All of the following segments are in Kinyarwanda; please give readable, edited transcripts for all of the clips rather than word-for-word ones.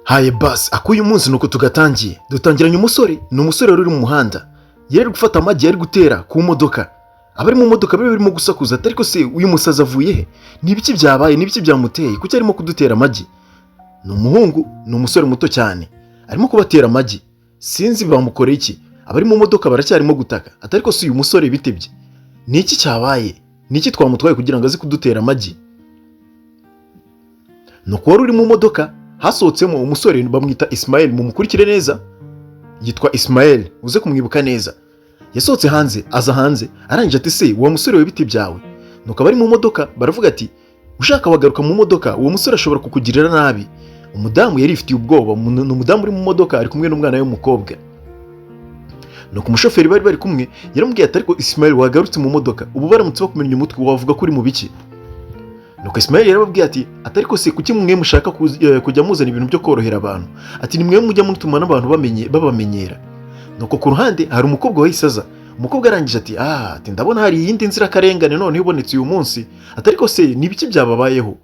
Haye basi, akuyu munsi nuko tugatangiye. Dutangiranye umusore, ni umusore wari uri mu muhanda, yari ari gufata amagi, yari gutera ku modoka. Abari mu modoka bari barimo gusakuza ati: "Ariko se uyu musazi avuye he? Ni ibiki byabaye? Ni ibiki byamuteye? Kuki arimo kudutera amagi?" Ni umuhungu, ni umusore muto cyane, arimo kubatera amagi, sinzi bamukoreye iki. Abari mu modoka baracyarimo gutaka ati: "Ariko se uyu musore bitebye? Ni iki cyabaye? Ni iki twamutwaye kugira ngo aze kudutera amagi?" Nuko wari uri mu modoka hasohotsemo umusore bamwita Ismael. Mumukurikire neza, yitwa Ismael, uze kumwibuka neza. Yasohotse hanze, aza hanze, arangije ati: "Se uwo musore we, biti byawe?" Nuko abari mu modoka baravuga ati: "Ushaka wagaruka mu modoka, uwo musore ashobora kukugirira nabi." Umudamu yari yifitiye ubwoba. Ni umudamu uri mu modoka, ari kumwe n'umwana we w'umukobwa. Nuko umushoferi bari bari kumwe yaramubwiye ati: "Ariko Ismael, wagarutse mu modoka? Ubu baramutse bakumennye umutwe, wavuga ko uri mu biki?" Nuko Ismael yarababwiye ati: "Ariko se kuki mwe mushaka kujya muzana ibintu byo korohera abantu?" Ati: "Ni mwe mujya mutuma n'abantu bamenye babamenyera." Nuko ku ruhande hari umukobwa wahise aza. Umukobwa arangije ati: "Ah," ati, "ndabona hari iyindi nzirakarengane noneho ibonetse uyu munsi." Ati: "Ariko se ni ibiki byababayeho?"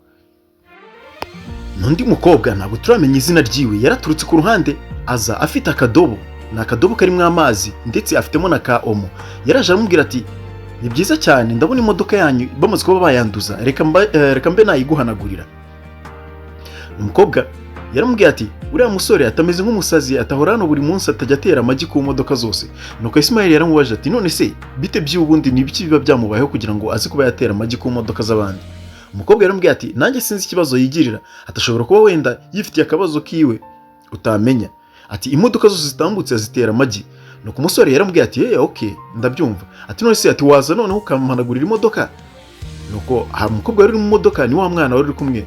N'undi mukobwa ntabwo turamenya izina ryiwe, yaraturutse ku ruhande, aza afite akadobo, ni akadobo karimo amazi ndetse afitemo na ka Omo. Yaraje aramubwira ati: "Ni byiza cyane, ndabona imodoka yanyu bamaze kuba bayanduza, reka mbe nayiguhanagurira." Umukobwa yaramubwiye ati: "Uriya musore atameze nk'umusazi, atahora hano buri munsi, atajya atera amagi ku modoka zose." Nuko Ismail yaramubajije ati: "None se bite by'ubundi? Ni ibiki biba byamubayeho kugira ngo aze kuba yatera amagi ku modoka z'abandi?" Umukobwa yaramubwiye ati: "Nanjye sinzi ikibazo yigirira, atashobora kuba wenda yifitiye akabazo kiwe utamenya." Ati: "Imodoka zose zitambutse azitera amagi." Nuko umusore yaramubwiye ati: "Hey, okay, ndabyumva." Ati: "None se," ati, "waza noneho ukamuhanagurira imodoka?" Nuko hari umukobwa wari uri mu modoka, ni wa mwana wari uri kumwe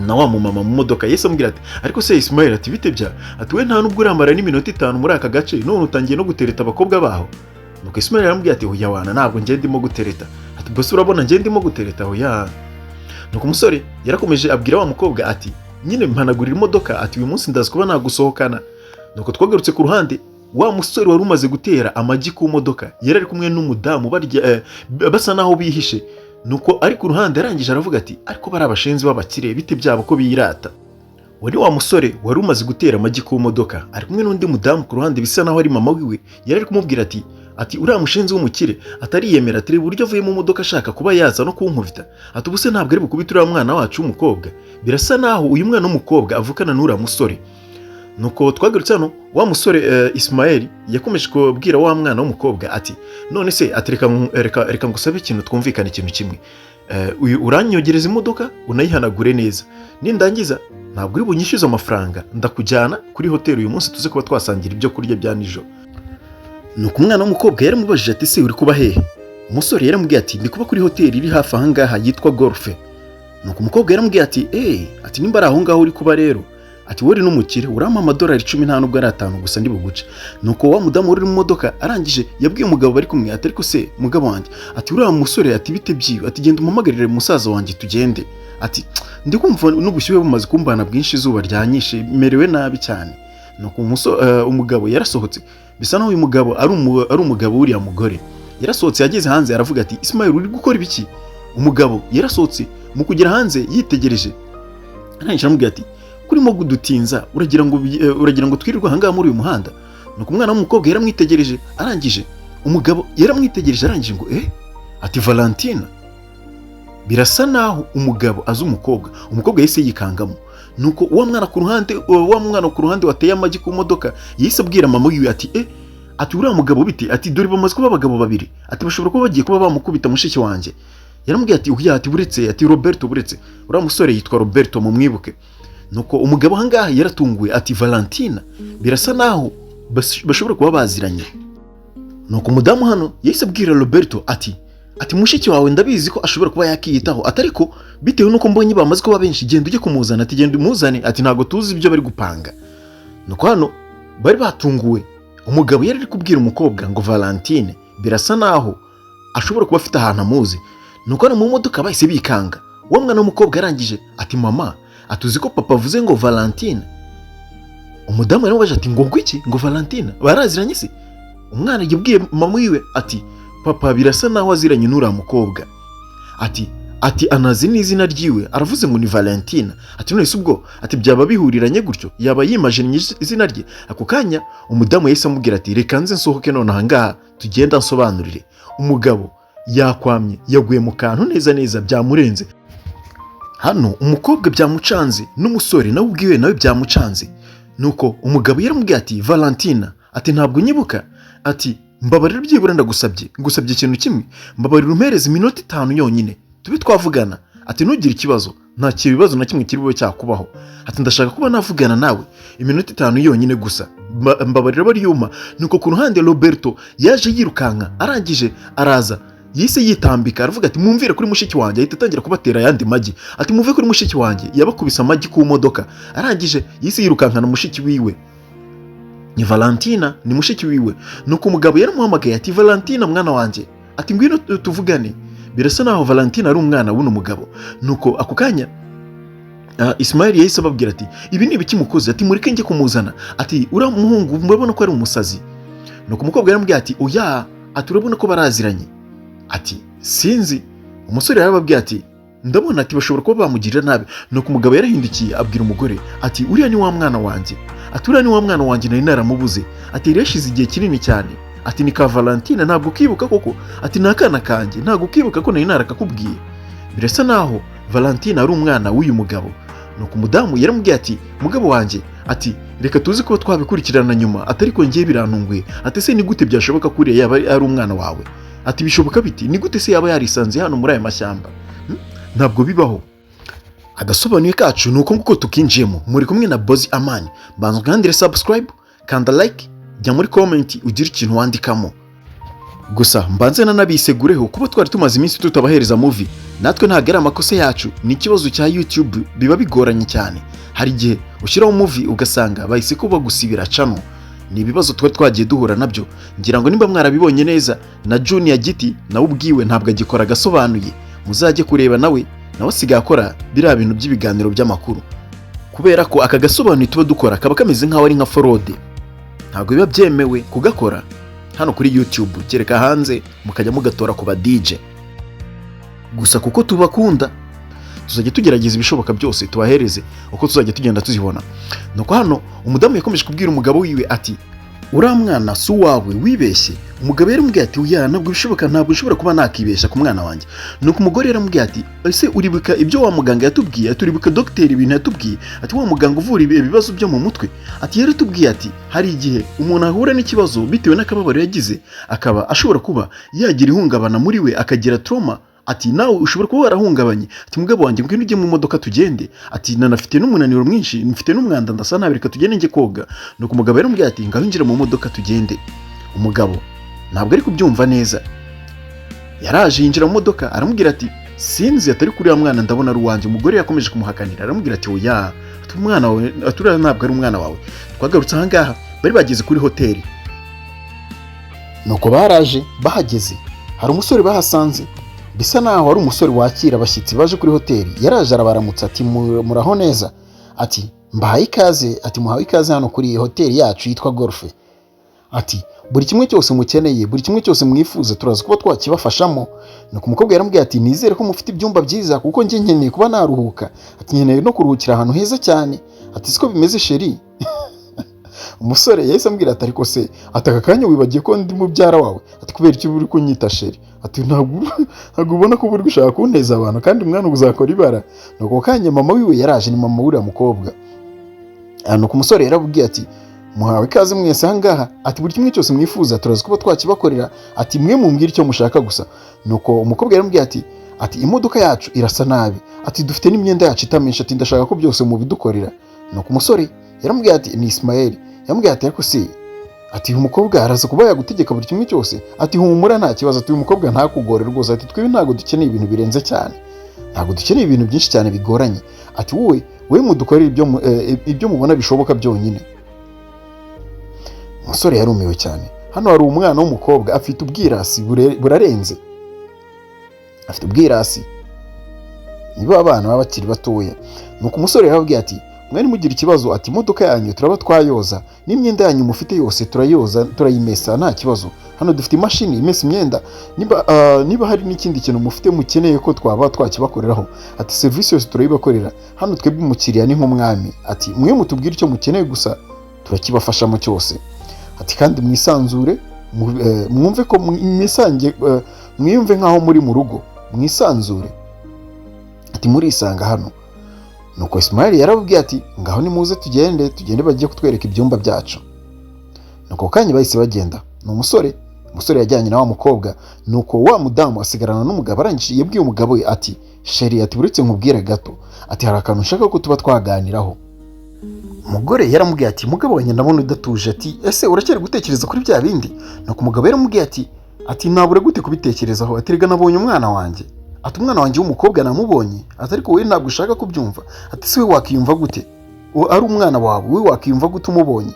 na wa mumama mu modoka. Yahise amubwira ati: "Ariko se Ismail," ati, "bite bya?" Ati: "We nta nubwo uramara n'iminota 5 muri aka gace, none utangiye no gutereta abakobwa baho." Nuko Ismail yaramubwiye ati: "Oya wana, ntabwo njye ndimo gutereta." Ati: "Bose urabona njye ndimo gutereta? Oya." Nuko umusore yarakomeje abwira wa mukobwa ati: "Nyine mpanagurira imodoka," ati, "uyu munsi ndazi kuba nagusohokana." Nuko twagarutse ku ruhande, wa musore wari umaze gutera amagi ku modoka yari ari kumwe n'umudamu barya, basa naho bihishe. Nuko ari ku ruhande, arangije aravuga ati: "Ariko bari abashenzi b'abakire, bite byabo ko birata?" Wari wa musore wari umaze gutera amagi ku modoka ari kumwe n'undi mudamu ku ruhande, bisa naho ari mama wiwe. Yari ari kumubwira ati: "Uriya mushenzi w'umukire atariyemera," ati, "reba uburyo avuye mu modoka ashaka kuba yaza no kunkubita." Ati: "Ubu se ntabwo ari bukubite uriya mwana wacu w'umukobwa?" Birasa naho uyu mwana w'umukobwa avukana n'uriya musore. Nuko twagarutse hano, wa musore Ismael yakomeje kubwira wa mwana w'umukobwa ati: "None se," ati, "reka ngusabe ikintu, twumvikane ikintu kimwe. Uyu uranyogereza imodoka, unayihanagure neza. Nindangiza ntabwo uri bunyishyuze amafaranga, ndakujyana kuri hoteli uyu munsi, tuze kuba twasangira ibyo kurya bya nijoro." Nuko umwana w'umukobwa yaramubajije ati: "Se uri kuba hehe?" Umusore yaramubwiye ati: "Ndi kuba kuri hoteli iri hafi aha ngaha yitwa Golfe." Nuko umukobwa yaramubwiye ati: "Eee," ati, "nimba ari aho ngaho uri kuba rero," ati, "wowe uri n'umukire, urampa amadolari 10, nta nubwo ari 5 gusa ndi buguce." Nuko wa mudamu wari uri mu modoka arangije yabwiye umugabo bari kumwe ati: "Ariko se mugabo wanjye," ati, "uriya musore," ati, "bite byiwe?" Ati: "Genda umuhamagarire musaza wanjye tugende." Ati: "Ndi kumva n'ubushyuhe bumaze kumbana bwinshi, izuba ryanyishe, merewe nabi cyane." Nuko umugabo yarasohotse, bisa naho uyu mugabo ari umugabo w'uriya mugore. Yarasohotse, yageze hanze aravuga ati: "Ismail, uri gukora ibiki?" Umugabo yarasohotse, mu kugera hanze yitegereje, arangije aramubwira ati: "Kurimo kudutinza, uragira ngo twirirwe ahangaha muri uyu muhanda?" Nuko umwana w'umukobwa yaramwitegereje, arangije umugabo yaramwitegereje, arangije ngo: "Eh," ati, "Valentina." Birasa naho umugabo azi umukobwa. Umukobwa yahise yikangamo. Nuko wa mwana ku ruhande wateye amagi ku modoka yahise abwira mama wiwe ati: "Eh," ati, "uriya mugabo bite?" Ati: "Dore bamaze kuba abagabo babiri," ati, "bashobora kuba bagiye kuba bamukubita mushiki wanjye." Yaramubwiye ati: "Oya," ati, "buretse," ati, "Roberto, buretse." Uriya musore yitwa Roberto, mumwibuke. Nuko umugabo ahangaha yaratunguwe ati: "Valentina." Birasa naho bashobora kuba baziranye. Nuko umudamu hano yahise abwira Roberto ati: "Mushiki wawe ndabizi ko ashobora kuba yakiyitaho," ati, "ariko bitewe n'uko mbonye bamaze kuba benshi, genda ujye kumuzana," ati, "genda umuzane," ati, "ntabwo tuzi ibyo bari gupanga." Nuko hano bari batunguwe, umugabo yari ari kubwira umukobwa ngo Valentine, birasa naho ashobora kuba afite ahantu amuzi. Nuko hano mu modoka bahise bikanga. Wa mwana w'umukobwa arangije ati: "Mama," ati, "uzi ko papa avuze ngo Valentine?" Umudamu yaramubajije ati: "Ngo ngwiki? Ngo Valentine baraziranye se?" Umwana yabwiye mama wiwe ati: "Papa birasa naho aziranye n'uriya mukobwa." Ati: Ati anazi n'izina ryiwe, aravuze ngo ni Valentina. Ati none se ubwo, ati byaba bihuriranye gutyo, yaba yimajinnye izina rye? Ako kanya umudamu yahise amubwira ati reka nze nsohoke none ahangaha tugenda nsobanurire. Umugabo yakwamye, yaguye mu kantu neza neza, byamurenze. Hano umukobwa byamucanze, n'umusore nawe ubwiwe nawe byamucanze. Nuko umugabo yaramubwiye ati Valentina, ati ntabwo unyibuka? Ati mbabarira byibura, ndagusabye, ngusabye ikintu kimwe, mbabarira umpereze iminota 5 yonyine tube twavugana. Ati ntugire ikibazo, nta kibazo na kimwe kiri bube cyakubaho. Ati ndashaka kuba navugana nawe iminota 5 yonyine gusa, mbabarira bariyuma. Nuko ku ruhande Roberto yaje yirukanka, arangije araza yise yitambika, aravuga ati mumvire kuri mushiki wanjye. Ahita atangira kubatera ayandi magi, ati muve kuri mushiki wanjye. Yabakubise amagi ku modoka, arangije yise yirukankana mushiki wiwe, ni Valentina, ni mushiki wiwe. Nuko umugabo yaramuhamagaye ati Valentina mwana wanjye, ati ngwino tuvugane. Birasa naho Valentina ari umwana w'uno mugabo. Nuko ako kanya Ismail yahise ababwira ati ibi ni ibiki mukoze? Ati mureke njye kumuzana. Ati uriya muhungu murabona ko ari umusazi. Nuko umukobwa yaramubwiye ati oya, ati urabona ko baraziranye. Ati sinzi. Umusore yarababwiye ati ndabona, ati bashobora kuba bamugirira nabi. Nuko umugabo yarahindukiye abwira umugore ati uriya ni wa mwana wanjye, ati uriya ni wa mwana wanjye nari naramubuze, ati yari yashize igihe kinini cyane, ati ni ka Valentina, ntabwo ukibuka koko? Ati ni akana kanjye, ntabwo ukibuka ko nari narakakubwiye? Birasa naho Valentina ari umwana w'uyu mugabo. Nuko umudamu yaramubwiye ati mugabo wanjye, ati reka tuzi ko twabikurikirana nyuma, ati ariko ngiye birantunguye. Ati se ni gute byashoboka ko uriya yaba ari umwana wawe? Ati bishoboka biti? Ni gute se yaba yarisanze hano muri aya mashyamba? Ntabwo bibaho. Agasobanuye kacu ni uko nguko tukinjiyemo. Muri kumwe na Bozi Amani. Banza ukandire subscribe, kanda like, jya muri comment ugire ikintu wandikamo. Gusa mbanze nanabisegureho kuba twari tumaze iminsi tutabahereza movie. Natwe ntabwo ari amakosa yacu, ni ikibazo cya YouTube, biba bigoranye cyane. Hari igihe ushyiraho movie ugasanga bahise ko bagusibira channel. Ni ibibazo twari twagiye duhura nabyo. Ngira ngo nimba mwarabibonye neza, na Junior Giti nawe ubwiwe ntabwo agikora agasobanuye. Muzajye kureba, nawe asigaye akora biriya bintu by'ibiganiro by'amakuru, kubera ko aka gasobanuye tuba dukora kaba kameze nk'aho ari nka fraude. Ntabwo biba byemewe kugakora hano kuri YouTube, kereka hanze mukajya mugatora ku ba DJ. Gusa kuko tubakunda, tuzajya tugerageza ibishoboka byose tubahereze uko tuzajya tugenda tuzibona. Nuko hano umudamu yakomeje kubwira umugabo wiwe ati uriya mwana si uwawe, wibeshye. Umugabo yaramubwiye ati oya, ntabwo bishoboka, ntabwo ushobora kuba nakibeshya ku mwana wanjye. Nuko umugore yaramubwiye ati ese uribuka ibyo wa muganga yatubwiye? Ati uribuka dogiteri ibintu yatubwiye? Ati wa muganga uvura ibibazo byo mu mutwe, ati yaratubwiye ati hari igihe umuntu ahura n'ikibazo bitewe n'akababaro yagize, akaba ashobora kuba yagira ihungabana muri we, akagira trauma. Ati nawe ushobora kuba warahungabanye. Ati mugabo wanjye, ngwino ujye mu modoka tugende. Ati nanafite n'umunaniro mwinshi, mfite n'umwanda, ndasa nabi, reka tugende njye koga. Nuko umugabo yaramubwiye ati ngaho injira mu modoka tugende. Umugabo ntabwo ari kubyumva neza, yaraje yinjira mu modoka, aramubwira ati sinzi, atari kuri uriya mwana ndabona ari uwanjye. Umugore yakomeje kumuhakanira, aramubwira ati oya, ati umwana wawe, ati uriya ntabwo ari umwana wawe. Twagarutse ahangaha bari bageze kuri hoteli. Nuko baraje bahageze, hari umusore bahasanze, bisa naho ari umusore wakira abashyitsi baje kuri hoteli. Yaraje arabaramutsa ati muraho neza? Ati mbahaye ikaze, ati muhawe ikaze hano kuri iyi hoteli yacu yitwa Golfe. Ati buri kimwe cyose mukeneye, buri kimwe cyose mwifuza, turaza kuba twakibafashamo. Nuko umukobwa yaramubwiye ati nizere ko mufite ibyumba byiza, kuko njye nkeneye kuba naruhuka. Ati nkeneye no kuruhukira ahantu heza cyane. Ati siko bimeze chérie? Umusore yahise ambwira ati ariko se, ati aka kanya wibagiye ko ndi mubyara wawe? Ati kubera icyo uri kunyita chérie? Ati ntabwo ubona ko uri gushaka kunteza abantu, kandi mwana uzakora ibara? Nuko ako kanya mama wiwe yaraje, ni mama w'uriya mukobwa. Nuko umusore yarabubwiye ati muhawe ikaze mwese ahangaha. Ati buri kimwe cyose mwifuza turaza kuba twakibakorera. Ati mwe mumbwire icyo mushaka gusa. Nuko umukobwa yaramubwiye ati imodoka yacu irasa nabi, ati dufite n'imyenda yacu itameshe, ati ndashaka ko byose mubidukorera. Nuko umusore yaramubwiye ati ni Ismael, yaramubwiye ati ariko se, ati uyu mukobwa araza kuba yagutegeka buri kimwe cyose? Ati humura, nta kibazo. Ati uyu mukobwa ntakugore rwose. Ati twebwe ntabwo dukeneye ibintu birenze cyane, ntabwo dukeneye ibintu byinshi cyane bigoranye. Ati wowe mudukorere ibyo mubona bishoboka byonyine. Umusore yarumiwe cyane. Hano hari umwana w'umukobwa afite ubwirasi burarenze, afite ubwirasi, nibo abana baba bakiri batoya. Nuko umusore yarababwiye ati mwari mugira ikibazo, ati imodoka yanyu turaba twayoza, n'imyenda yanyu mufite yose turayoza, turayimesa, nta kibazo. Hano dufite imashini imesa imyenda. Niba hari n'ikindi kintu mufite mukeneye ko twaba twakibakoreraho, ati serivisi yose turayibakorera hano. Twebwe umukiriya ni nk'umwami. Ati mwe mutubwire icyo mukeneye gusa, turakibafashamo cyose. Ati kandi mwisanzure, mwumve ko mwisange, mwiyumve nk'aho muri mu rugo, mwisanzure. Ati murisanga hano. Nuko Ismail yarababwiye ati ngaho nimuze tugende, bagiye kutwereka ibyumba byacu. Nuko kanya bahise bagenda. Ni umusore yajyanye na wa mukobwa. Nuko wa mudamu asigarana n'umugabo. Arangije yabwiye umugabo we ati chéri, ati uretse nkubwire gato, ati hari akantu nshaka ko tuba twaganiraho. Umugore yaramubwiye ati mugabo wanjye, ndabona udatuje. Ati ese uracyari gutekereza kuri bya bindi? Nuko umugabo yaramubwiye ati nabura gute kubitekerezaho? Ati rega nabonye umwana wanjye. Ati umwana wanjye w'umukobwa namubonye. Ati ariko wowe ntabwo ushaka kubyumva. Ati se we wakiyumva gute? Ari umwana wawe, wowe wakiyumva gute umubonye?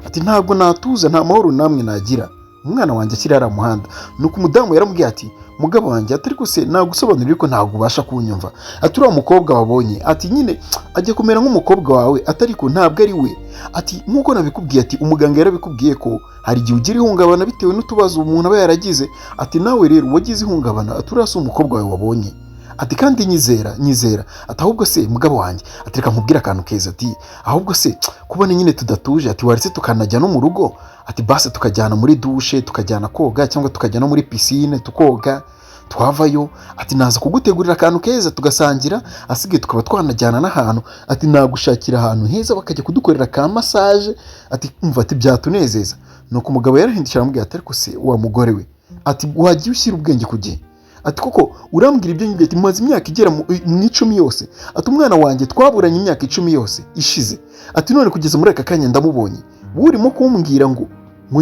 Ati ntabwo natuza, nta mahoro namwe nagira umwana wanjye akiri hariya muhanda. Nuko umudamu yaramubwiye ati mugabo wanjye, ati ariko se nagusobanurira ko ntabwo ubasha kunyumva. Ati uriya mukobwa wabonye, ati nyine ajya kumera nk'umukobwa wawe, ati ariko ntabwo ari we. Ati nk'uko nabikubwiye, ati umuganga yarabikubwiye ko hari igihe ugira ihungabana bitewe n'utubazo umuntu aba yaragize. Ati nawe rero wagize ihungabana. Ati uriya si umukobwa wawe wabonye. Ati kandi nyizera, nyizera. Ati ahubwo se mugabo wanjye, ati reka nkubwire akantu keza. Ati ahubwo se kubona nyine tudatuje, ati waretse tukanajya no mu rugo, ati basi tukajyana muri douche, tukajyana koga, cyangwa tukajya no muri piscine tukoga, twavayo ati naza kugutegurira akantu keza tugasangira, asigaye tukaba twanajyana n'ahantu, ati nagushakira ahantu heza bakajya kudukorera ka massage. Ati umva, ati byatunezeza. Nuko umugabo yarahindukira aramubwira ati ariko se wa mugore we, ati wagiye ushyira ubwenge ku gihe? Ati koko urambwira ibyo ngibyo? Ati maze imyaka igera mu 10 yose, ati umwana wanjye twaburanye imyaka 10 yose ishize, ati none kugeza muri aka kanya ndamubonye, wowe urimo kumbwira ngo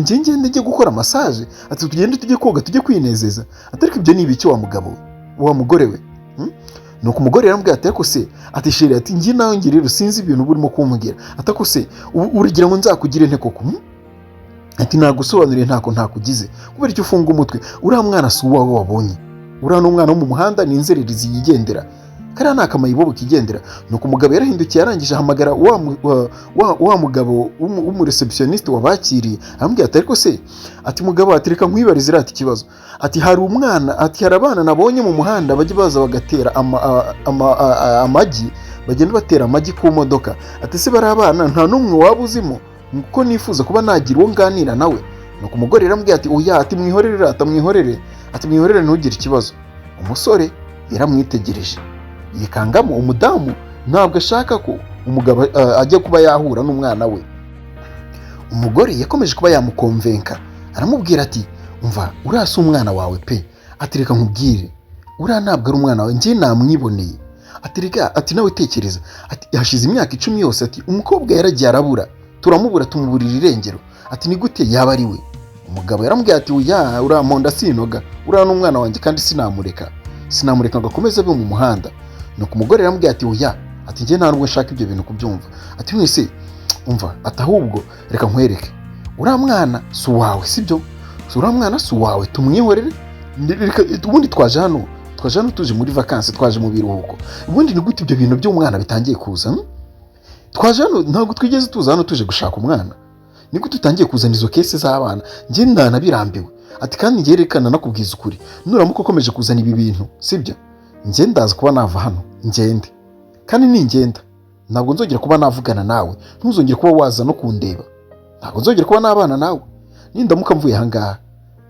njye ngende njye gukora massage, ati tugende tujye koga, tujye kwinezeza. Ati ariko ibyo ni ibiki wa mugabo we, wa mugore we? Nuko umugore yaramubwira ati ariko se, ati chéri, ati njye nawe njye rero sinzi ibintu uba urimo kumbwira. Ati ariko se uragira ngo nzakugire nte koko? Ati nagusobanuriye, ntako ntakugize, kubera icyo ufunga umutwe? Uriya mwana si uwawe wabonye, uriya ni umwana wo mu muhanda, ni inzererezi yigendera, kariya ni akamayibobo kigendera. Nuko umugabo yarahindukiye, arangije ahamagara wa mugabo w'umureceptioniste wabakiriye, aramubwira ati ariko se, ati mugabo, ati reka nkwibarize iriya ikibazo. Ati hari umwana, ati hari abana nabonye mu muhanda bajya baza bagatera amagi, bagenda batera amagi ku modoka. Ati se bari abana nta n'umwe waba uzimo, kuko nifuza kuba nagira uwo nganira nawe? Nuko umugore yaramubwiye ati oya, ati mwihorere rata, mwihorere, ati mwihorere, ntugire ikibazo. Umusore yaramwitegereje yikangamo umudamu ntabwo ashaka ko umugabo ajya kuba yahura n'umwana we. Umugore yakomeje kuba yamukonvenka, aramubwira ati umva, uriya si umwana wawe pe. Ati reka nkubwire, uriya ntabwo ari umwana wawe, njye namwiboneye. Ati reka, ati nawe tekereza, ati hashize imyaka 10 yose, ati umukobwa yaragiye arabura, turamubura, tumuburira irengero. Ati ni gute yaba ari we? Umugabo yaramubwiye ati oya, uramponda sinoga, uriya ni umwana wanjye kandi sinamureka, sinamureka ngo akomeze abe mu muhanda. Nuko umugore yaramubwiye ati oya, ati njye nta nubwo nshaka ibyo bintu kubyumva. Ati mwese umva, ati ahubwo reka nkwereke, uriya mwana si uwawe, sibyo? Si uriya mwana si uwawe, tumwihorere. Ubundi twaje hano tuje muri vacances, twaje mu biruhuko. Ubundi ni gute ibyo bintu by'umwana bitangiye kuza? Twaje hano, ntabwo twigeze tuza hano tuje gushaka umwana. Ni gute utangiye kuzana izo case z'abana? Njye ndanabirambiwe. Ati kandi njye reka nanakubwiza ukuri, nuramuka ukomeje kuzana ibi bintu, sibyo, njye ndaza kuba nava hano ngende, kandi ningenda ntabwo nzongera kuba navugana nawe, ntuzongere kuba waza no kundeba, ntabwo nzongera kuba nabana nawe nindamuka mvuye aha ngaha.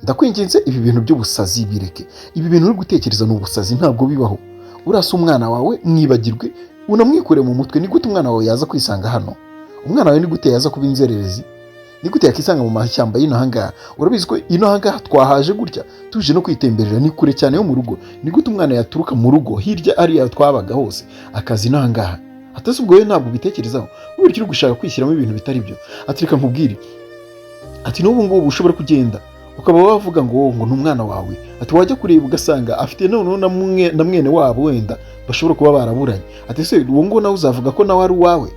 Ndakwinginze, ibi bintu by'ubusazi bireke. Ibi bintu uri gutekereza ni ubusazi, ntabwo bibaho. Urasa umwana wawe, mwibagirwe, unamwikure mu mutwe. Ni gute umwana wawe yaza kwisanga hano? Umwana wawe ni gute yaza kuba inzererezi? Ni gute yakisanga mu mashyamba y'ino ahangaha? Urabizi ko ino ahangaha twahaje gutya tuje no kwitemberera, ni kure cyane yo mu rugo. Ni gute umwana yaturuka mu rugo hirya ariya twabaga hose akaza ino ahangaha? Atase ubwo wowe ntabwo ubitekerezaho? Kubera uri gushaka kwishyiramo ibintu bitari byo. Ati reka nkubwire, ati n'ubu ngubu ushobora kugenda ukaba wavuga ngo ni umwana wawe, ati wajya kureba ugasanga afite noneho na mwene wabo wenda bashobora kuba baraburanye. Ati se uwo nguwo nawe uzavuga ko nawe ari uwawe?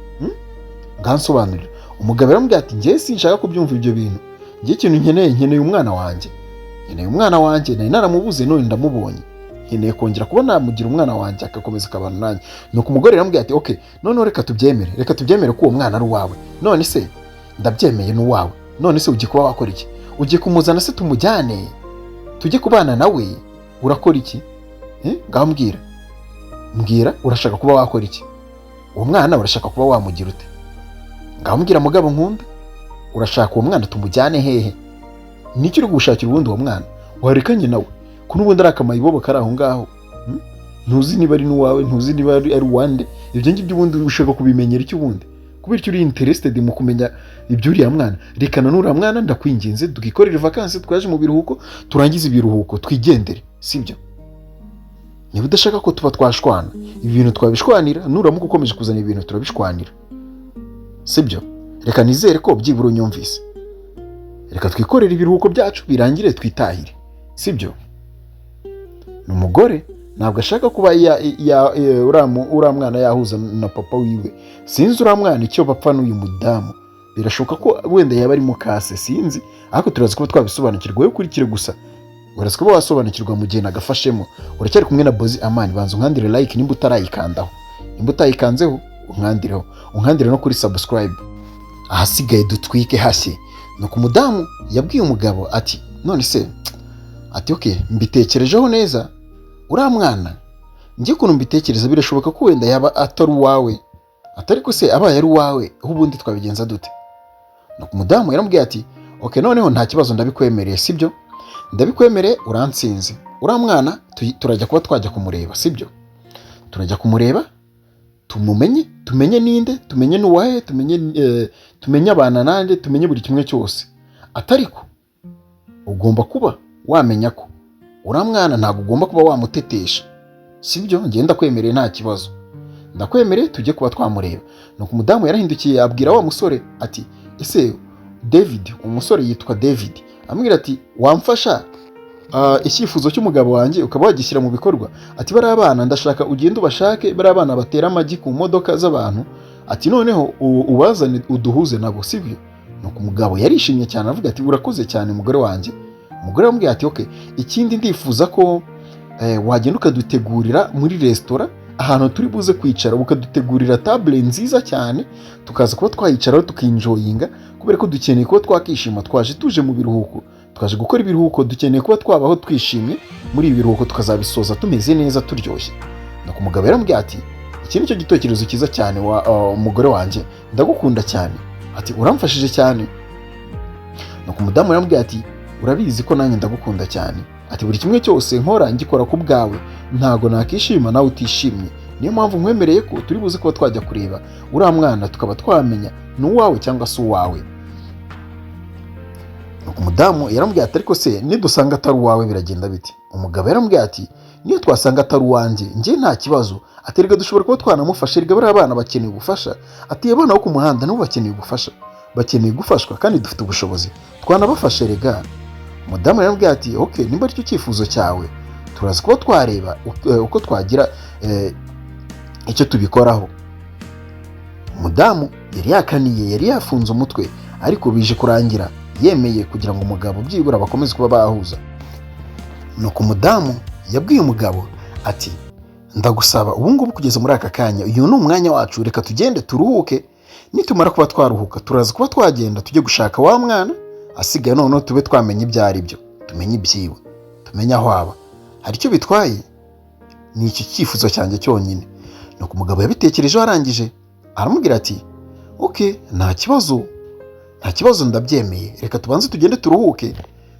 Ngansobanurira. Umugabo aramubwira ati njye sinshaka kubyumva ibyo bintu. Njye ikintu nkeneye, nkeneye umwana wanjye, nkeneye umwana wanjye. Nari naramubuze, none ndamubonye, nkeneye kongera kuba namugira umwana wanjye, agakomeza akabana nanjye. Nuko umugore aramubwira ati ok, noneho reka tubyemere, reka tubyemere ko uwo mwana ari uwawe. None se ndabyemeye, ni uwawe. None se ugiye kuba wakora iki? Ugiye kumuzana se tumujyane tujye kubana nawe? Urakora iki? Ngaho mbwira, mbwira, urashaka kuba wakora iki? Uwo mwana urashaka kuba wamugira ute? Ngaho mbwira, mugabo nkunda, urashaka uwo mwana tumujyane hehe? Nicyo uri gushakira ubundi? Uwo mwana warekanye nawe ko n'ubundi ari akamayibobo kari aho ngaho, Ntuzi niba ari n'uwawe, ntuzi niba ari uwande. Ibyo ngibyo ubundi ushaka kubimenyera icyo ubundi? Kubera icyo uri interested mu kumenya iby'uriya mwana? Rekana n'uriya mwana, ndakwinginze. Twikorere vacances, twaje mu biruhuko, turangize ibiruhuko twigendere, sibyo? Niba udashaka ko tuba twashwana, ibi bintu twabishwanira. Nuramuka ukomeje kuzana ibintu, turabishwanira, sibyo? Reka nizere ko byibura unyumvise. Reka twikorere ibiruhuko byacu birangire, twitahire, sibyo? Ni umugore ntabwo ashaka kuba uriya mwana yahuza na papa wiwe. Sinzi uriya mwana icyo bapfa n'uyu mudamu. Birashoboka ko wenda yaba ari mukase, sinzi, ariko turaza kuba twabisobanukirwa. Wowe ukurikire gusa, uraza kuba wasobanukirwa mu gihe nagafashemo. Uracyari kumwe na Bozi Amani. Banza unkandire like nimba utarayikandaho. Nimba utayikanzeho, unkandireho, unkandire no kuri subscribe, ahasigaye dutwike hashye. Nuko umudamu yabwiye umugabo ati: "None se," ati, "okay, mbitekerejeho neza, uriya mwana njye ukuntu mbitekereza, birashoboka ko wenda yaba atari uwawe." Atari ko se abaye ari uwawe aho ubundi twabigenza dute? Nuko umudamu yaramubwiye ati: "Okay, noneho nta kibazo, ndabikwemereye, sibyo? Ndabikwemereye, urantsinze. Uriya mwana turajya kuba twajya kumureba, sibyo? Turajya kumureba tumumenye, tumenye ninde, tumenye n'uwahe, tumenye abana nande, tumenye buri kimwe cyose. Atariko ugomba kuba wamenya ko uriya mwana ntabwo ugomba kuba wamutetesha, sibyo? Ngenda ndakwemereye, nta kibazo, ndakwemereye, tujye kuba twamureba." Nuko umudamu yarahindukiye abwira wa musore ati: "Ese David?" Umusore yitwa David. Amubwira ati: "Wamfasha icyifuzo cy'umugabo wanjye ukaba wagishyira mu bikorwa?" Ati: "Bariya bana ndashaka ugende ubashake, bariya bana batera amagi ku modoka z'abantu." Ati: "Noneho ubazane uduhuze nabo, sibyo?" Nuko umugabo yarishimye cyane, avuga ati: "Urakoze cyane, mugore wanjye." Umugore aramubwira ati: "Okay, ikindi ndifuza ko wagenda ukadutegurira muri resitora ahantu turi buze kwicara, ukadutegurira table nziza cyane, tukaza kuba twayicaraho tukinjoyinga, kubera ko dukeneye kuba twakishima. Twaje tuje mu biruhuko, twaje gukora ibiruhuko, dukeneye kuba twabaho twishimye muri ibi biruhuko, tukazabisoza tumeze neza, turyoshye." Nuko umugabo yaramubwiye ati: "Iki ni cyo gitekerezo cyiza cyane, wa umugore wanjye, ndagukunda cyane." Ati: "Uramfashije cyane." Nuko umudamu yaramubwiye ati: "Urabizi ko nanjye ndagukunda cyane." Ati: "Buri kimwe cyose nkora ngikora ku bwawe, ntago nakishima nawe utishimye. Niyo mpamvu nkwemereye ko turi buze kuba twajya kureba uriya mwana, tukaba twamenya ni uwawe cyangwa se uwawe." Nuko umudamu yaramubwiye ati: "Ariko se nidusanga atari uwawe biragenda bite?" Umugabo yaramubwiye ati: "Niyo twasanga atari uwanjye, njye nta kibazo." Ati: "Rega dushobora kuba twanamufasha, erega bariya bana bakeneye ubufasha." Ati: "Abana bo ku muhanda nabo bakeneye ubufasha, bakeneye gufashwa, kandi dufite ubushobozi, twanabafasha rega." Umudamu yaramubwiye ati: "Ok, nimba aricyo cyifuzo cyawe, turaza kuba twareba uko twagira icyo tubikoraho." Umudamu yari yakaniye, yari yafunze umutwe, ariko bije kurangira yemeye kugira ngo umugabo byibura bakomeze kuba bahuza. Nuko umudamu yabwiye umugabo ati: "Ndagusaba ubu ngubu, kugeza muri aka kanya, uyu ni umwanya wacu, reka tugende turuhuke. Nitumara kuba twaruhuka, turaza kuba twagenda tujye gushaka wa mwana asigaye, noneho tube twamenya ibyo ari byo, tumenye ibyiwe, tumenye aho aba. Hari icyo bitwaye? Ni icyo cyifuzo cyanjye cyonyine." Nuko umugabo yabitekerejeho, arangije aramubwira ati: "Ok, nta kibazo, nta kibazo, ndabyemeye. Reka tubanze tugende turuhuke,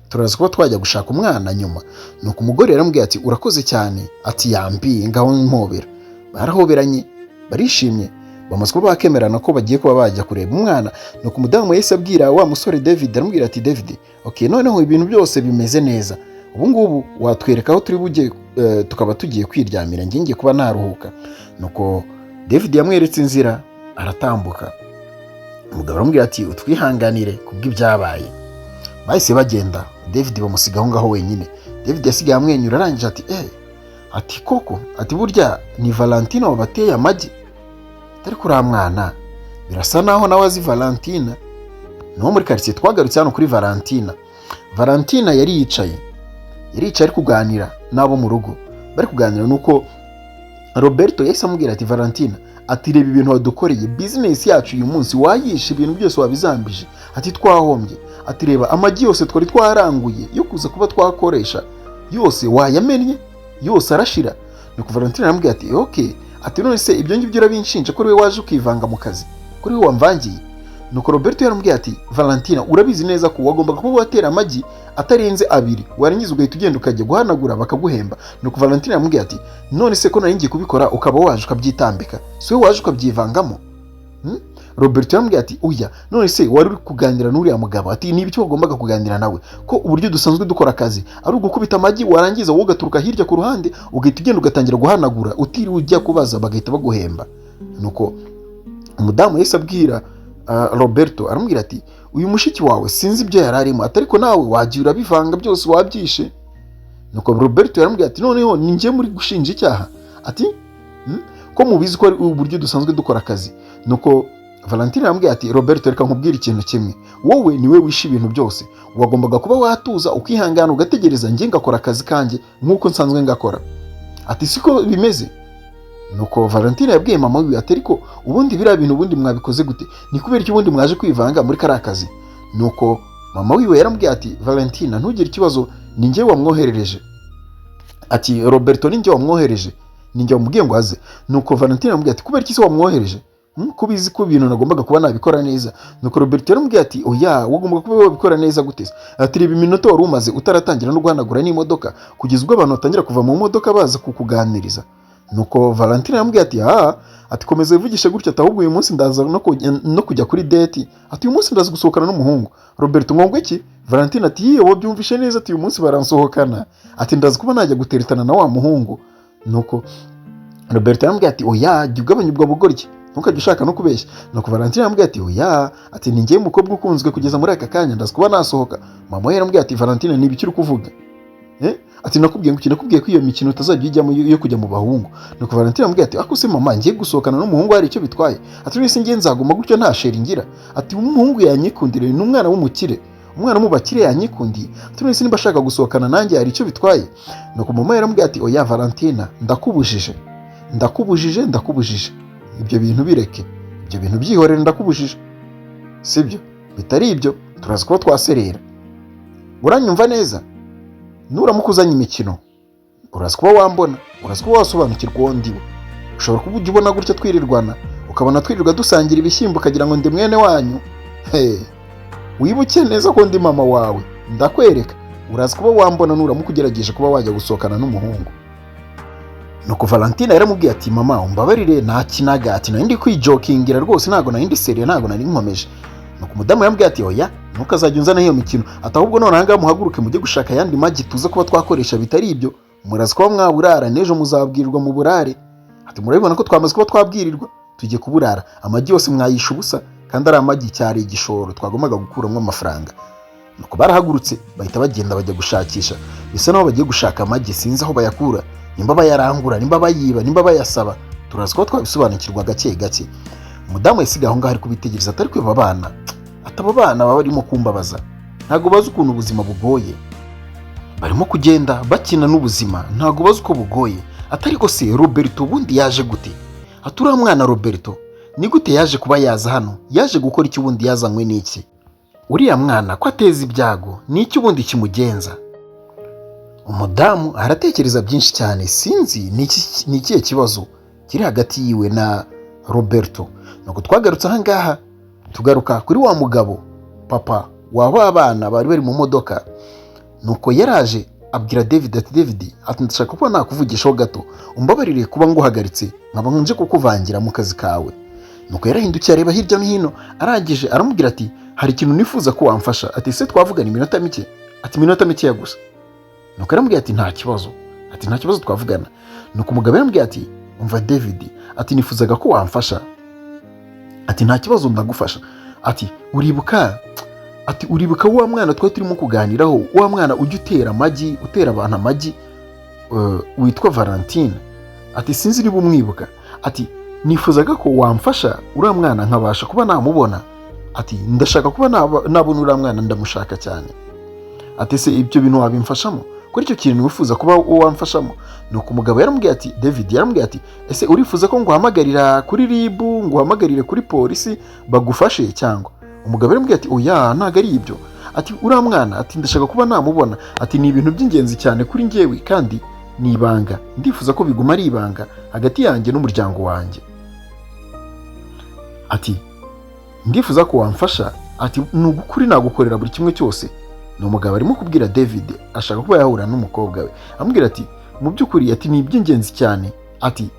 turaza kuba twajya gushaka umwana nyuma." Nuko umugore yaramubwiye ati: "Urakoze cyane." Ati: "Yambi, ngaho mpobera." Barahoberanye, barishimye, bamaze kuba bakemerana ko bagiye kuba bajya kureba umwana. Nuko umudamu yahise abwira wa musore David, aramubwira ati: "David, ok, noneho ibintu byose bimeze neza. Ubu ngubu watwereka aho turi bujye, tukaba tugiye kwiryamira, njye ngiye kuba naruhuka." Nuko David yamweretse inzira, aratambuka. Umugabo aramubwira ati: "Utwihanganire kubw'ibyabaye." Bahise bagenda, David bamusiga aho ngaho wenyine. David yasigaye amwenyura, arangije ati: "Eh," ati, "koko," ati, "burya ni Valentina wabateye amagi." Ariko uriya mwana birasa naho nawe azi Valentina, ni uwo muri karitsiye. Twagarutse hano kuri Valentina. Valentina yari yicaye ari kuganira n'abo mu rugo. Bari kuganira, nuko Roberto yahise amubwira ati: "Valentina," ati, "reba ibintu wadukoreye, business yacu uyu munsi wayishe, ibintu byose wabizambije," ati, "twahombye." Ati: "Reba amagi yose twari twaranguye yo kuza kuba twakoresha, yose wayamennye, yose arashira." Nuko Valentine aramubwira ati: "Ok." Ati: "None se ibyo ngibyo urabinshinja ko ari we waje ukivanga mu kazi, ko ari we wamvangiye?" Nuko Roberto yaramubwiye ati: "Valentina, urabizi neza ko wagombaga kuba watera amagi atarenze abiri, warangiza ugahita ugenda ukajya guhanagura bakaguhemba." Nuko Valentina yaramubwiye ati: "None se ko nari ngiye kubikora ukaba waje ukabyitambika, si wowe waje ukabyivangamo?" Roberto yaramubwiye ati: "Oya, none se wari uri kuganira n'uriya mugabo?" Ati: "Ni ibiki wagombaga kuganira nawe, ko uburyo dusanzwe dukora akazi ari ugukubita amagi, warangiza wowe ugaturuka hirya ku ruhande, ugahita ugenda ugatangira guhanagura utiriwe ujya kubaza, bagahita baguhemba?" Nuko umudamu yahise abwira Roberto, aramubwira ati: "Uyu mushiki wawe sinzi ibyo yari arimo." Ati: "Ariko nawe wagiye urabivanga byose, wabyishe." Nuko Roberto yaramubwira ati: "Noneho ni njye muri gushinja icyaha?" Ati: Ko mubizi ko ari uburyo dusanzwe dukora akazi?" Nuko Valentine aramubwira ati: "Roberto, reka nkubwire ikintu kimwe. Wowe niwe wishe ibintu byose. Wagombaga kuba watuza, ukihangana, ugategereza njye ngakora akazi kanjye nk'uko nsanzwe ngakora." Ati: "Siko bimeze." Nuko Valentine yabwiye mama wiwe ati: "Ariko ubundi biriya bintu ubundi mwabikoze gute? Ni kubera iki ubundi mwaje kwivanga muri kariya kazi?" Nuko mama wiwe yaramubwiye ati: "Valentina, ntugire ikibazo, ni njye wamwoherereje." Ati: "Roberto ni njye wamwohereje, ni njye wamubwiye ngo aze." Nuko Valentine aramubwira ati: "Kubera iki se wamwohereje? Ko ubizi ko ibintu nagombaga kuba nabikora neza?" Nuko Roberto yaramubwiye ati: "Oya, wagombaga kuba wabikora neza gute se?" Ati: "Reba iminota wari umaze utaratangira no guhanagura n'imodoka, kugeza ubwo abantu batangira kuva mu modoka baza kukuganiriza." Nuko Valentine aramubwira ati: "Ah." Ati: "Komeza wivugishe gutya." Ati: "Ahubwo uyu munsi ndaza no kujya kuri date." Ati: "Uyu munsi ndaza gusohokana n'umuhungu." Roberto ngo: "Iki?" Valentine ati: "Yewe, wabyumvishe neza." Ati: "Uyu munsi baransohokana." Ati: "Ndaza kuba najya guteretana na wa muhungu." Nuko Roberto yaramubwiye ati: "Oya, jya ugabanya ubwo bugoryi, ntukajye ushaka no kubeshya." Nuko Valentine yaramubwiye ati: "Oya." Ati: "Ni njyewe umukobwa ukunzwe kugeza muri aka kanya, ndaza kuba nasohoka." Mama we yaramubwiye ati: "Valentine, ni ibiki uri kuvuga?" Ati: "Nakubwiye ngo iki? Nakubwiye ko iyo mikino utazajya ujyamo yo kujya mu bahungu." Nuko Valentine aramubwiye ati: "Ako se mama, ngiye gusohokana n'umuhungu hari icyo bitwaye?" Ati: "None se ngiye nzaguma gutyo nta chéri ngira?" Ati: "Umuhungu yanyikundire, ni umwana w'umukire, umwana wo mu bakire yanyikundiye." Ati: "None se niba ashaka gusohokana nanjye hari icyo bitwaye?" Nuko mama yaramubwiye ati: "Oya Valentina, ndakubujije, ndakubujije, ndakubujije. Ibyo bintu bireke, ibyo bintu byihorere, ndakubujije, sibyo? Bitari ibyo turaza kuba twaserera. Uranyumva neza? Nuramuka uzanye imikino uraza kuba wambona, uraza kuba wasobanukirwa uwo ndiwe. Ushobora kuba ujya ubona gutya twirirwana, ukabona twirirwa dusangira ibishyimbo, ukagira ngo ndi mwene wanyu. He, wibuke neza ko ndi mama wawe. Ndakwereka, uraza kuba wambona nuramuka ugerageje kuba wajya gusohokana n'umuhungu." Nuko Valentina yaramubwiye ati: "Mama, umbabarire, nakinaga." Ati: "Nari ndi kwijokingira rwose, ntabwo nari ndi sérieux, ntabwo nari nkomeje." Nuko umudamu yamubwiye ati: "Oya, ntukazajya unzana iyo mikino." Ati: "Ahubwo none ahangaha muhaguruke mujye gushaka ayandi magi tuze kuba twakoresha. Bitari ibyo murazi kuba mwaburara, n'ejo muzabwirirwa mu burare." Ati: "Murabibona ko twamaze kuba twabwirirwa, tugiye kuburara. Amagi yose mwayisha ubusa, kandi ari amagi cyari igishoro twagombaga gukuramo amafaranga." Nuko barahagurutse bahita bagenda bajya gushakisha. Bisa naho bagiye gushaka amagi, sinzi aho bayakura, nimba bayarangura, nimba bayiba, nimba bayasaba, turazi kuba twabisobanukirwa gake gake. Umudamu yasigaye aho ngaho ari kubitegereza, atari kwiba abana. Ati: "Aba bana baba barimo kumbabaza, ntabwo bazi ukuntu ubuzima bugoye. Barimo kugenda bakina n'ubuzima, ntabwo bazi uko bugoye." Atari ko se Roberto ubundi yaje gute? Ati: "Uriya mwana Roberto ni gute yaje kuba yaza hano? Yaje gukora iki ubundi? Yazanywe n'iki? Uriya mwana ko ateza ibyago, ni iki ubundi kimugenza?" Umudamu aratekereza byinshi cyane. Sinzi ni ikihe kibazo kiri hagati yiwe na Roberto. Nuko twagarutse ahangaha, tugaruka kuri wa mugabo, papa wa ba bana bari bari mu modoka. Nuko yaraje abwira David ati: "David," ati, "ndashaka kuba nakuvugishaho gato. Umbabarire kuba nguhagaritse, nkaba nje kukuvangira mu kazi kawe." Nuko yarahindukiye areba hirya no hino, arangije aramubwira ati: "Hari ikintu nifuza ko wamfasha." Ati: "Se twavugana iminota mike?" Ati: "Iminota mikeya gusa." Nuko yaramubwiye ati: "Nta kibazo." Ati: "Nta kibazo, twavugana." Nuko umugabo yaramubwiye ati: "Umva David," ati, "nifuzaga ko wamfasha." Ati: "Nta kibazo, ndagufasha." Ati: "Uribuka," ati, "uribuka wa mwana twari turimo kuganiraho, wa mwana ujya utera amagi, utera abantu amagi, witwa Valentine?" Ati: "Sinzi niba umwibuka." Ati: "Nifuzaga ko wamfasha uriya mwana nkabasha kuba namubona." Ati: "Ndashaka kuba nabona uriya mwana, ndamushaka cyane." Ati: "Se ibyo bintu wabimfashamo, kuri icyo kintu wifuza kuba wamfashamo?" Nuko umugabo yaramubwiye ati, David yaramubwiye ati: "Ese urifuza ko nguhamagarira kuri RIB, nguhamagarire kuri polisi bagufashe cyangwa?" Umugabo yaramubwiye ati: "Oya, ntabwo ari ibyo." Ati: "Nifuzaga ko wamfasha." Ati: "Uriya mwana," ati, "ndashaka kuba namubona." Ati: "Ni ibintu by'ingenzi cyane kuri njyewe kandi ni ibanga, ndifuza ko biguma ari ibanga hagati yanjye n'umuryango wanjye." Ati: "Ndifuza ko wamfasha." Ati: "Ni ukuri nagukorera buri kimwe cyose." Ni umugabo arimo kubwira David, ashaka kuba yahura n'umukobwa we, amubwira ati: "Mu by'ukuri," ati, "ni iby'ingenzi cyane." Ati: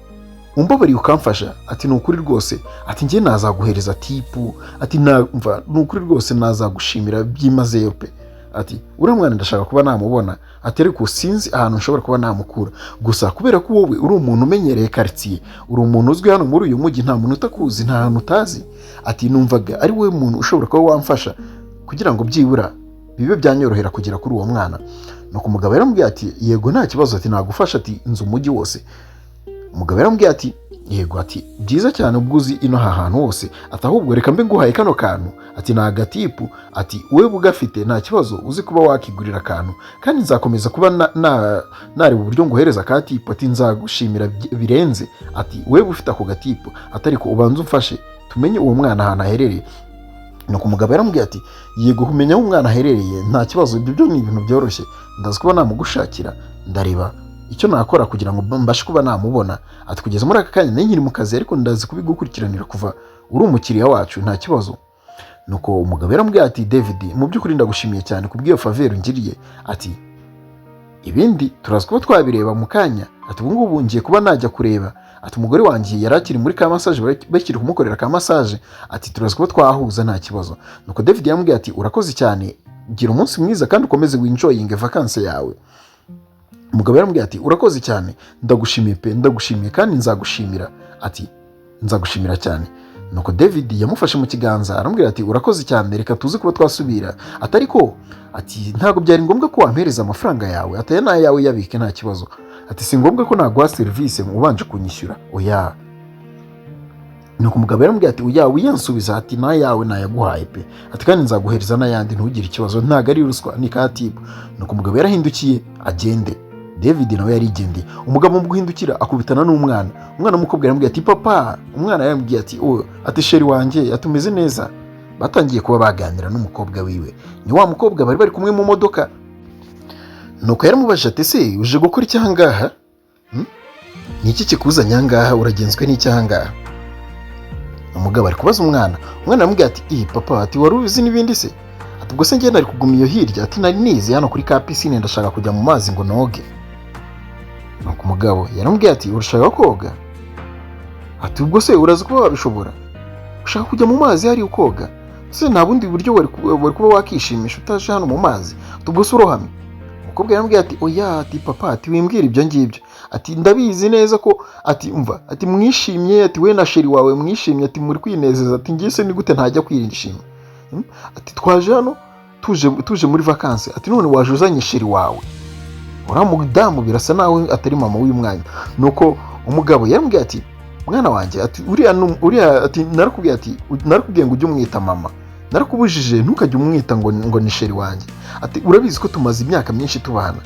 "Umbabariye ukamfasha." Ati: "Ni ukuri rwose," ati, "njye nazaguhereza tip." Ati: "Namva ni ukuri rwose nazagushimira byimazeyo pe." Ati: "Uriya mwana ndashaka kuba namubona." Ati: "Ariko sinzi ahantu nshobora kuba namukura, gusa kubera ko wowe uri umuntu umenyereye karitsiye, uri umuntu uzwi hano muri uyu mujyi, nta muntu utakuzi, nta hantu utazi." Ati: "Numvaga ari wowe muntu ushobora kuba wamfasha kugira ngo byibura bibe byanyorohera kugera kuri uwo mwana." Nuko umugabo yaramubwiye ati: "Yego, nta kibazo." Ati: "Nagufasha." Ati: "Nzi umujyi wose." Umugabo yaramubwiye ati: "Yego." Ati: "Byiza cyane ubwo uzi ino aha hantu hose." Ati: "Ahubwo reka mbe nguhaye kano kantu." Ati: "Ni agatip." Ati: "Wowe ugafite nta kibazo, uzi kuba wakigurira akantu, kandi nzakomeza kuba nareba uburyo nguhereza ka tip." Ati: "Nzagushimira birenze." Ati: "Wowe ufite ako gatip." Ati: "Ariko ubanze umfashe tumenye uwo mwana ahantu aherereye." Nuko umugabo yaramubwiye ati: "Yego, kumenya aho umwana aherereye nta kibazo, ibyo byo ni ibintu byoroshye, ndazi kuba namugushakira, ndareba icyo nakora kugira ngo mbashe kuba namubona." Ati: "Kugeza muri aka kanya nari nkiri mu kazi, ariko ndazi kubigukurikiranira kuva uri umukiriya wacu, nta kibazo." Nuko umugabo yaramubwiye ati: "David, mu by'ukuri ndagushimiye cyane kubw'iyo faveur ungiriye." Ati: "Ibindi turazi kuba twabireba mu kanya." Ati: "Ubu ngubu ngiye kuba najya kureba." Ati: "Umugore wanjye yari akiri muri ka massage, bakiri kumukorera ka massage." Ati: "Turazi kuba twahuza, nta kibazo." Nuko David yamubwiye ati: "Urakoze cyane, gira umunsi mwiza kandi ukomeze wenjoyinge vacances yawe." Umugabo yaramubwiye ati: "Urakoze cyane, ndagushimiye pe, ndagushimiye kandi nzagushimira." Ati: "Nzagushimira cyane." Nuko David yamufashe mu kiganza, aramubwira ati: "Urakoze cyane, reka tuze kuba twasubira." Ati: "Ariko," ati, "ntabwo byari ngombwa ko wampereza amafaranga yawe." Ati: "Aya ni ayawe, yabike, nta kibazo." Ati: "Si ngombwa ko naguha serivisi ubanje kunyishyura, oya." Nuko umugabo yaramubwiye ati: "Oya, wiyansubiza." Ati: "N'ayawe nayaguhaye pe." Ati: "Kandi nzaguhereza n'ayandi, ntugire ikibazo, ntabwo ari ruswa, ni ka tip." Nuko umugabo yarahindukiye agende, David nawe yarigendeye. Umugabo mu guhindukira akubitana n'umwana. Umwana w'umukobwa yaramubwiye ati: "Papa." Umwana yaramubwiye ati: "Oh," ati, "chéri wanjye," ati, "umeze neza?" Batangiye kuba baganira n'umukobwa wiwe, ni wa mukobwa bari bari kumwe mu modoka. Nuko yaramubajije ati: "Ese uje gukora iki aha ngaha? Ni iki kikuzanye aha ngaha? Uragenzwe n'iki aha ngaha?" Umugabo ari kubaza umwana. Umwana aramubwira ati: "Iyi papa," ati, "wari uzi n'ibindi se?" Ati: "Ubwo se njye nari kuguma iyo hirya?" Ati: "Nari nizi hano kuri ka piscine, ndashaka kujya mu mazi ngo noge." Nuko umugabo yaramubwiye ati: "Urashaka koga?" Ati: "Ubwo se urazi kuba wabishobora? Ushaka kujya mu mazi hariya ukoga? Ese nta bundi buryo wari kuba wakishimisha utaje hano mu mazi? Ati: "Ubwo se urohamye?" Umukobwa yaramubwiye ati: "Oya," ati, "papa," ati, "wimbwira ibyo ngibyo." Ati: "Ndabizi neza ko," ati, "umva," ati, "mwishimye," ati, "we na chéri wawe mwishimye," ati, "muri kwinezeza." Ati: "Ngiye se ni gute ntajya kwishima?" Ati: "Twaje hano tuje muri vacances." Ati: "None waje uzanye chéri wawe, uriya mudamu birasa nawe atari mama w'uyu mwana." Nuko umugabo yaramubwiye ati: "Mwana wanjye," ati, "uriya uriya," ati, "narakubwiye," ati, "narakubwiye ngo ujye umwita mama, narakubujije ntukajye umwita ngo ni chéri wanjye." Ati: "Urabizi ko tumaze imyaka myinshi tubana."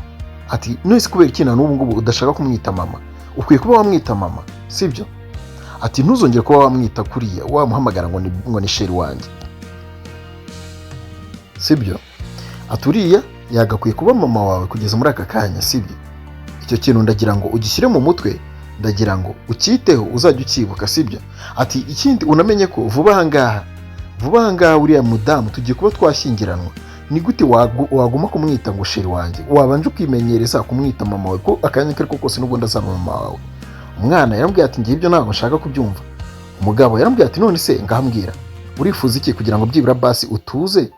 Ati: "None se kubera iki na n'ubu ngubu udashaka kumwita mama? Ukwiye kuba wamwita mama, sibyo?" Ati: "Ntuzongere kuba wamwita kuriya, wamuhamagara ngo ni chéri wanjye, sibyo?" Ati: "Uriya yagakwiye kuba mama wawe kugeza muri aka kanya, sibyo? Icyo kintu ndagira ngo ugishyire mu mutwe, ndagira ngo ucyiteho, uzajya ucyibuka, sibyo?" Ati: "Ikindi unamenye ko vuba aha ngaha, vuba aha ngaha, uriya mudamu tugiye kuba twashyingiranwa. Ni gute waguma kumwita ngo chéri wanjye? Wabanje ukimenyereza kumwita mama wawe, ko akanya ako ariko kose n'ubundi azaba mama wawe." Umwana yaramubwiye ati: "Ngiye ibyo ntabwo nshaka kubyumva." Umugabo yaramubwiye ati: "None se ngahambwira, urifuza iki kugira ngo byibura basi utuze,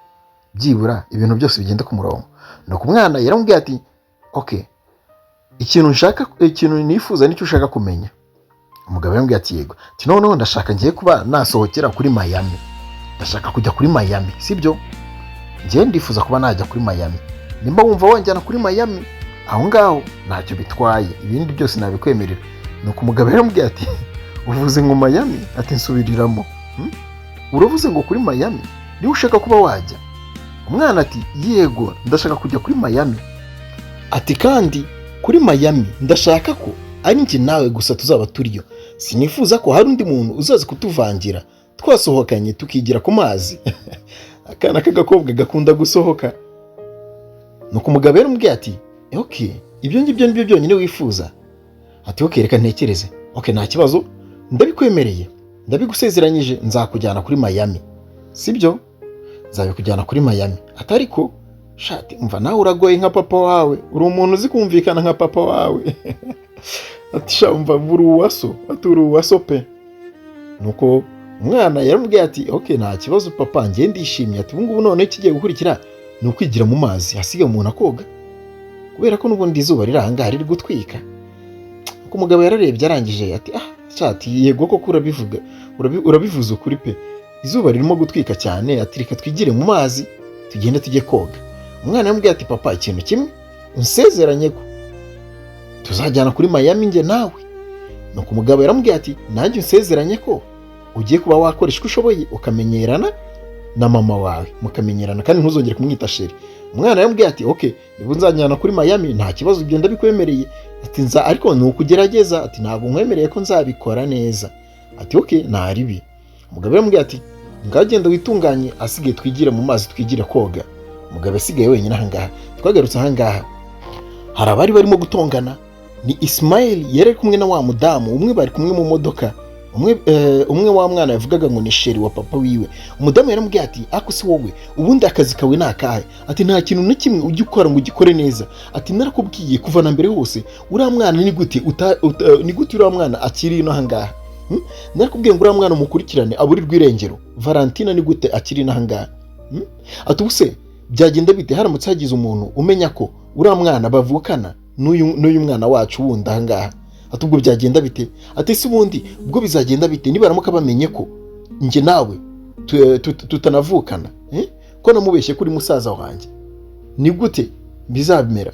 byibura ibintu byose bigende ku murongo?" Nuko umwana yaramubwiye ati: "Okay, ikintu nshaka, ikintu nifuza nicyo ushaka kumenya?" Umugabo yaramubwiye ati: "Yego." Ati: "Noneho ndashaka ngiye kuba nasohokera kuri Miami, ndashaka kujya kuri Miami, sibyo? Ngiye ndifuza kuba najya kuri Miami. Nimba wumva wanjyana kuri Miami aho ngaho ntacyo bitwaye, ibindi byose nabikwemerera." Nuko umugabo yaramubwiye ati: "Uvuze ngo Miami?" Ati: "Nsubiriramo, Uravuze ngo kuri Miami niba ushaka kuba wajya?" Umwana ati: "Yego, ndashaka kujya kuri Miami." Ati: "Kandi kuri Miami ndashaka ko ari njye nawe gusa tuzaba turiyo. Sinifuza ko hari undi muntu uzaza kutuvangira twasohokanye tukigira ku mazi." Akana k'agakobwa gakunda gusohoka. Nuko umugabo yaramubwiye ati: "Ok, ibyo ngibyo nibyo byonyine wifuza?" Ati: "Ok, reka ntekereze. Ok, nta kibazo, ndabikwemereye, ndabigusezeranyije, nzakujyana kuri Miami, sibyo? Nzabikujyana kuri Miami." Ati: "Ariko shati, umva, nawe uragoye nka papa wawe, uri umuntu uzi kumvikana nka papa wawe." Ati: "Sha, umva, uri uwaso." Ati: "Uri uwaso pe." Nuko umwana yaramubwiye ati: "Ok, nta kibazo papa, njye ndishimye." Ati: "Ubu ngubu noneho ikigiye gukurikira ni ukwigira mu mazi, hasigaye umuntu akoga, kubera ko n'ubundi izuba riri aha ngaha riri gutwika." Nuko umugabo yararebye, arangije ati: "Ah shati, yego koko urabivuga, urabivuze ukuri pe, izuba ririmo gutwika cyane." Ati: "Reka twigire mu mazi, tugende tujye koga." Umwana yamubwiye ati: "Papa, ikintu kimwe unsezeranye ko tuzajyana kuri Miami njye nawe." Nuko umugabo yaramubwiye ati: "Nanjye unsezeranye ko ugiye kuba wakoresha uko ushoboye ukamenyerana na mama wawe, mukamenyerana, kandi ntuzongere kumwita chéri." Umwana yamubwiye ati: "Ok, niba unzajyana kuri Miami nta kibazo, ibyo ndabikwemereye." Ati: "Nza, ariko ni ukugerageza." Ati: "Ntabwo nkwemereye ko nzabikora neza." Ati: "Ok, nta ribi." Umugabo yamubwiye ati: "Ngagenda witunganye, asigaye twigire mu mazi, twigire koga." Umugabo asigaye wenyine ahangaha. Twagarutse ahangaha, hari abari barimo gutongana. Ni Ismail, yari ari kumwe na wa mudamu umwe, bari kumwe mu modoka. Umwe wa mwana yavugaga ngo ni chéri wa papa wiwe. Umudamu yaramubwiye ati: "Ako si wowe, ubundi akazi kawe ni akahe?" Ati: "Nta kintu na kimwe ujya ukora ngo ugikore neza." Ati: "Narakubwiye kuva na mbere hose, uriya mwana ni gute ni gute uriya mwana akiri ino ahangaha? Narakubwiye ngo uriya mwana umukurikirane aburirwe irengero. Valentina ni gute akiri ino ahangaha? Ati: 'Ubu se byagenda bite haramutse hagize umuntu umenya ko uriya mwana bavukana n'uyu mwana wacu wundi ahangaha?' Ati: 'Ubwo byagenda bite?' Ati: 'Ese ubundi ubwo bizagenda bite nibaramuka bamenye ko njye nawe tutanavukana, eh? Ko namubeshye kuri musaza wanjye, ni gute bizamera?'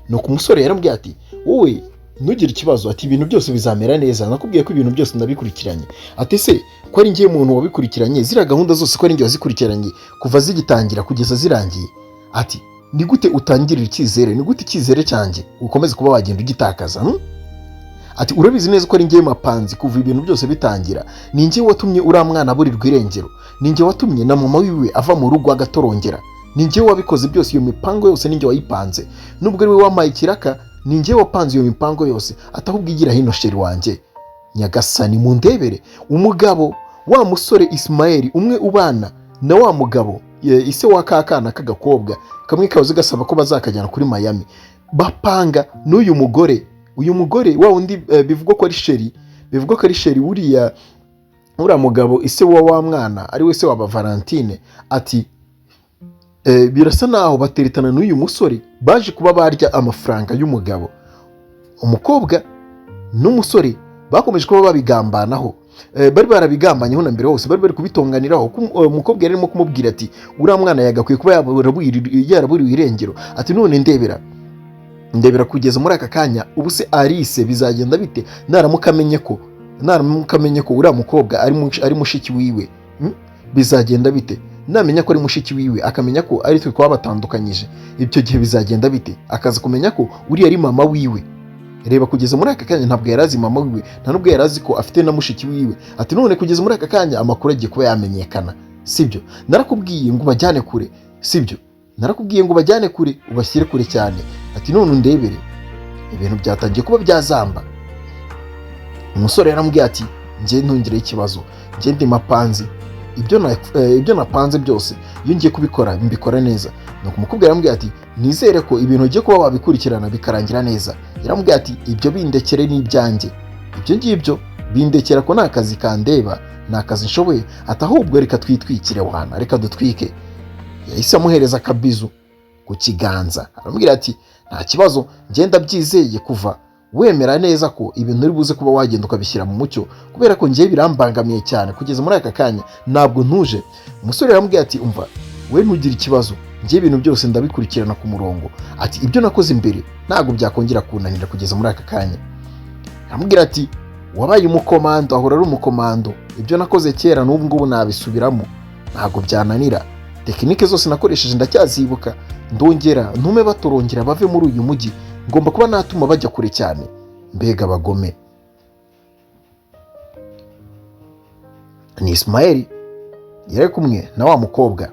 Nuko umusore yaramubwiye ati: 'Wowe ntugire ikibazo.' Ati: 'Ibintu byose bizamera neza, nakubwiye ko ibintu byose ndabikurikiranye.' Ati: 'Ese ko ari njye muntu wabikurikiranye, ziriya gahunda zose ko ari njye wazikurikiranye kuva zigitangira kugeza zirangiye?' Ati: 'Ni gute utangirira icyizere? Ni gute icyizere cyanjye ukomeza kuba wagenda ugitakaza, Ati: 'Urabizi neza ko ari njyewe mapanzi kuva ibintu byose bitangira. Ni njyewe watumye uriya mwana aburirwa irengero, ni njye watumye na mama wiwe ava mu rugo agatorongera, ni njyewe wabikoze byose. Iyo mipango yose ni njye wayipanze. Nubwo ari we wampaye ikiraka, ni njyewe wapanze iyo mipango yose.' Ati: 'Ahubwo igira hino, chéri wanjye.' Nyagasani, mundebere umugabo wa musore Ismael, umwe ubana na wa mugabo, ise wa ka kana k'agakobwa kamwe kahoze gasaba ko bazakajyana kuri Miami. Bapanga n'uyu mugore, uyu mugore wa wundi bivugwa ko ari chéri, bivugwa ko ari chéri uriya mugabo, ise wa mwana, ari we se wa Valentine. Ati birasa naho bateretana n'uyu musore, baje kuba barya amafaranga y'umugabo. Umukobwa n'umusore bakomeje kuba babigambanaho. Bari barabigambanyeho na mbere hose, bari bari kubitonganiraho ko umukobwa yari arimo kumubwira ati: 'Uriya mwana yagakwiye kuba yaraburiwe irengero.' Ati: 'None ndebera, ndebera kugeza muri aka kanya, ubu se Alice bizagenda bite naramuka amenye ko uriya mukobwa ari mushiki wiwe? Bizagenda bite namenya ko ari mushiki wiwe, akamenya ko ari twe twabatandukanyije? Icyo gihe bizagenda bite akaza kumenya ko uriya ari mama wiwe? Reba, kugeza muri aka kanya ntabwo yari azi mama wiwe, nta nubwo yari azi ko afite na mushiki wiwe.' Ati: 'None kugeza muri aka kanya amakuru agiye kuba yamenyekana, sibyo? Narakubwiye ngo ubajyane kure, sibyo? Narakubwiye ngo ubajyane kure, ubashyire kure cyane.' Ati: 'None undebere, ibintu byatangiye kuba byazamba.' Umusore yaramubwiye ati: 'Njye ntungireho ikibazo, njye ndi mapanzi. Ibyo napanze byose iyo ngiye kubikora mbikora neza.' Nuko umukobwa yaramubwiye ati: 'Nizere ko ibintu ugiye kuba wabikurikirana bikarangira neza.' Yaramubwiye ati: 'Ibyo bindekere n'ibyanjye, ibyo ngibyo bindekera ko ni akazi kandeba, ni akazi nshoboye.' Ati: 'Ahubwo reka twitwikire wana, reka dutwike.' Yahise amuhereza akabizu ku kiganza, aramubwira ati: 'Nta kibazo, ngenda byizeye kuva wemera neza ko ibintu uri buze kuba wagenda ukabishyira mu mucyo, kubera ko ngiye birambangamiye cyane kugeza muri aka kanya, ntabwo ntuje.' Umusore yaramubwiye ati: 'Umva, we ntugire ikibazo, ngiye ibintu byose ndabikurikirana ku murongo.' Ati: 'Ibyo nakoze imbere ntabwo byakongera kunanira kugeza muri aka kanya.' Aramubwira ati: 'Wabaye umukomando, ahora ari umukomando. Ibyo nakoze kera n'ubu ngubu nabisubiramo, ntabwo byananira. Technique zose nakoresheje ndacyazibuka. Ndongera ntume batorongera bave muri uyu mujyi, ngomba kuba natuma bajya kure cyane. Mbega abagome!' Ni Ismael yari kumwe na wa mukobwa.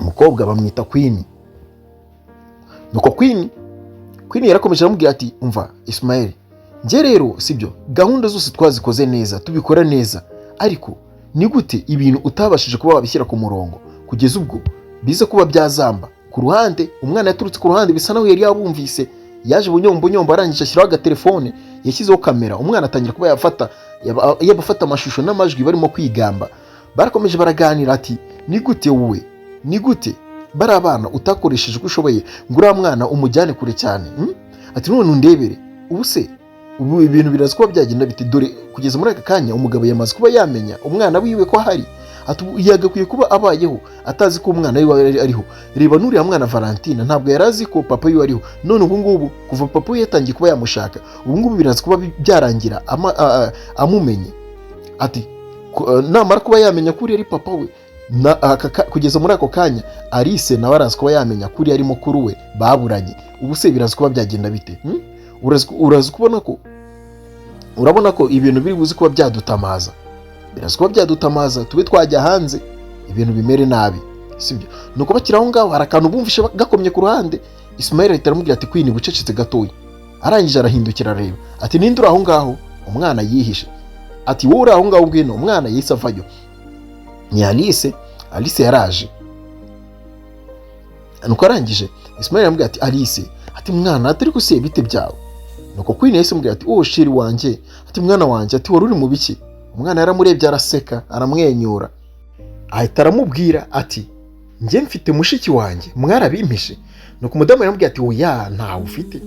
Umukobwa bamwita Queen. Nuko Queen yarakomeje aramubwira ati: "Umva Ismael, njye rero sibyo, gahunda zose twazikoze neza, tubikora neza, ariko ni gute ibintu utabashije kuba wabishyira ku murongo kugeza ubwo biza kuba byazamba?" Ku ruhande umwana yaturutse ku ruhande, bisa naho yari yabumvise, yaje bunyombo arangije ashyiraho agatelefone, yashyizeho kamera. Umwana atangira kuba yafata yabafata amashusho n'amajwi barimo kwigamba. Barakomeje baraganira ati: "Ni gute wowe, ni gute bari abana utakoresheje uko ushoboye ngo uriya mwana umujyane kure cyane, Ati: "None undebere ubu se, ubu ibintu biraza kuba byagenda biti? Dore kugeza muri aka kanya umugabo yamaze kuba yamenya umwana wiwe ko ahari." Ati: "Ubu yagakwiye kuba abayeho atazi ko umwana wiwe ariho. Reba n'uriya mwana Valentina, ntabwo yari azi ko papa wiwe ariho. None ubu ngubu kuva papa we yatangiye kuba yamushaka, ubu ngubu biraza kuba byarangira amumenye." Ati: "Namara kuba yamenya ko uriya ari papa we, kugeza muri ako kanya Alice nawe araza kuba yamenya ko uriya ari mukuru we baburanye. Ubu se biraza kuba byagenda bite, Uraza kubona ko, urabona ko ibintu biri buze kuba byadutamaza, biraza kuba byadutamaza, tube twajya hanze, ibintu bimere nabi, sibyo?" Nuko bakiri aho ngaho hari akantu bumvishe gakomye ku ruhande. Ismail ahita aramubwira ati: "Queen, bucecetse gatoya." Arangije arahindukira arareba ati: "Ninde uri aho ngaho?" Umwana yihishe ati: "Wowe uri aho ngaho, ngwino." Umwana yahise avayo, ni Alice. Alice yaraje. Nuko arangije Ismail aramubwira ati: "Alice," ati: "Mwana," ati: "ariko se bite byawe?" Nuko Queen yahise amubwira ati: "Oh chéri wanjye," ati: "Mwana wanjye," ati: "Wari uri mu biki?" Umwana yaramurebye araseka, aramwenyura, ahita aramubwira ati: "Njye mfite mushiki wanjye, mwarabimpishe." Nuko umudamu yaramubwira ati: "Oya, ntawe ufite."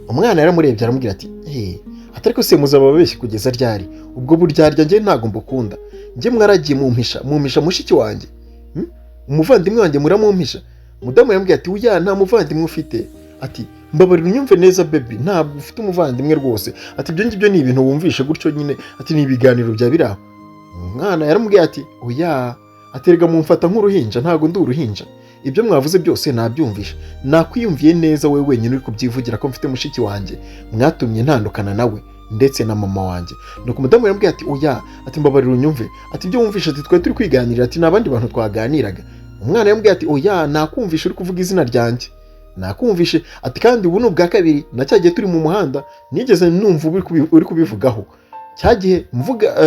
Umwana yaramurebye aramubwira ati: "Eh," ati: "ariko se muzaba ababeshyi kugeza ryari? Ubwo buryarya njye ntabwo mbukunda. Njye mwaragiye mumpisha mushiki wanjye, Umuvandimwe wanjye muramumpisha." Umudamu yaramubwira ati: "Oya, nta muvandimwe ufite." Ati: "Mbabarira unyumve neza baby, ntabwo ufite umuvandimwe rwose." Ati: "Ibyo ngibyo ni ibintu wumvishe gutyo nyine." Ati: "Ni ibiganiro bya biri aho." Umwana yaramubwiye ati: "Oya," aterega mumfata nk'uruhinja, ntabwo ndi uruhinja. Ibyo mwavuze byose nabyumvishe, nakwiyumviye neza. Wowe wenyine uri kubyivugira ko mfite mushiki wanjye, mwatumye ntandukana nawe ndetse na mama wanjye. Nuko umudamu yaramubwiye ati: "Oya," ati: "mbabarira unyumve," ati: "ibyo wumvishe," ati: "twari turi kwiganirira," ati: "ni abandi bantu twaganiraga." Umwana yamubwiye ati: "Oya, nakumvishe uri kuvuga izina ryanjye, nakumvishe." Ati: "Kandi ubu ni ubwa kabiri, na cya gihe turi mu muhanda nigeze numva uri kubivugaho. Cya gihe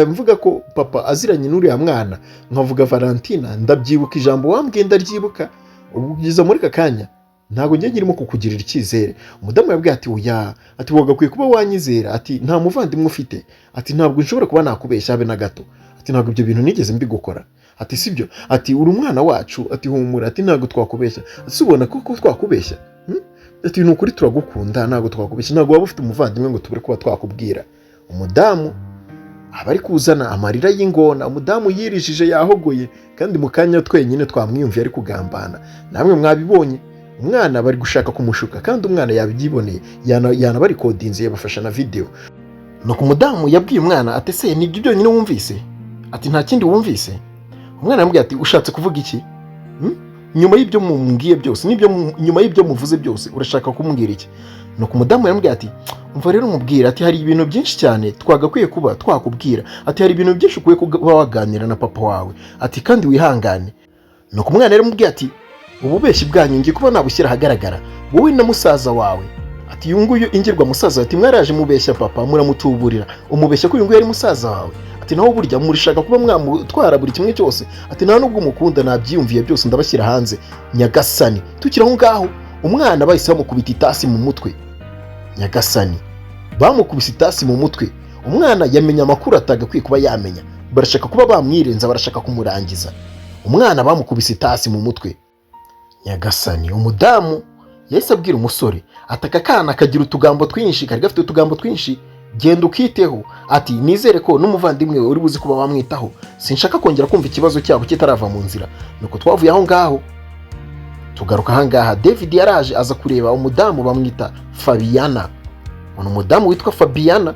mvuga ko papa aziranye n'uriya mwana, nkavuga Valentina, ndabyibuka, ijambo wambwiye ndaryibuka. Ubu kugeza muri aka kanya ntabwo njye nkirimo kukugirira icyizere." Umudamu yabwiye ati: "Oya," ati: "wagakwiye kuba wanyizera." Ati: "Nta muvandimwe ufite." Ati: "Ntabwo nshobora kuba nakubeshya habe na gato." Ati: "Ntabwo ibyo bintu nigeze mbigukora." Ati: "Sibyo?" Ati: "Uri umwana wacu." Ati: "Humura." Ati: "Ntabwo twakubeshya." Ati: "Ubona ko twakubeshya, Ati: "Ni ukuri turagukunda, ntabwo twakubeshya, ntabwo waba ufite umuvandimwe ngo tubure kuba twakubwira." Umudamu aba ari kuzana amarira y'ingona. Umudamu yirijije, yahogoye, kandi mu kanya twenyine twamwiyumviye ari kugambana. Namwe mwabibonye, umwana bari gushaka kumushuka kandi umwana yabyiboneye, yanabarikodinze, yabafasha na videwo. Nuko umudamu yabwiye umwana ati: "Ese nibyo byonyine wumvise?" Ati: "Nta kindi wumvise?" Umwana yamubwiye ati: "Ushatse kuvuga iki, Nyuma y'ibyo mumbwiye byose n'ibyo nyuma y'ibyo muvuze byose, urashaka kumbwira iki?" Nuko umudamu yamubwiye ati: "Umva rero umubwira," ati: "hari ibintu byinshi cyane twagakwiye kuba twakubwira." Ati: "Hari ibintu byinshi ukwiye kuba waganira na papa wawe." Ati: "Kandi wihangane." Nuko umwana yaramubwiye ati: "Ububeshyi bwanyu ngiye kuba nabushyira ahagaragara, wowe na musaza wawe." Ati: "Uyu nguyu ingirwa musaza." Ati: "Mwaraje mubeshya papa, muramutuburira, umubeshya ko uyu nguyu ari musaza wawe." Ati: "Naho burya murishaka kuba mwamutwara buri kimwe cyose." Ati: "Nta nubwo umukunda, nabyiyumviye byose, ndabashyira hanze." Nyagasani, tukiri aho ngaho umwana bahise bamukubita itasi mu mutwe. Nyagasani, bamukubise itasi mu mutwe. Umwana yamenya amakuru atagakwiye kuba yamenya. Barashaka kuba bamwirenza, barashaka kumurangiza. Umwana bamukubise itasi mu mutwe. Nyagasani, umudamu yahise abwira umusore ati: "Aka kana kagira utugambo twinshi, kari gafite utugambo twinshi, genda ukiteho." Ati: "Nizere ko n'umuvandimwe we uri buze kuba wamwitaho, sinshaka kongera kumva ikibazo cyabo kitarava mu nzira." Nuko twavuye aho ngaho tugaruka aha ngaha. David yaraje aza kureba umudamu bamwita Fabiana. Ni umudamu witwa Fabiana.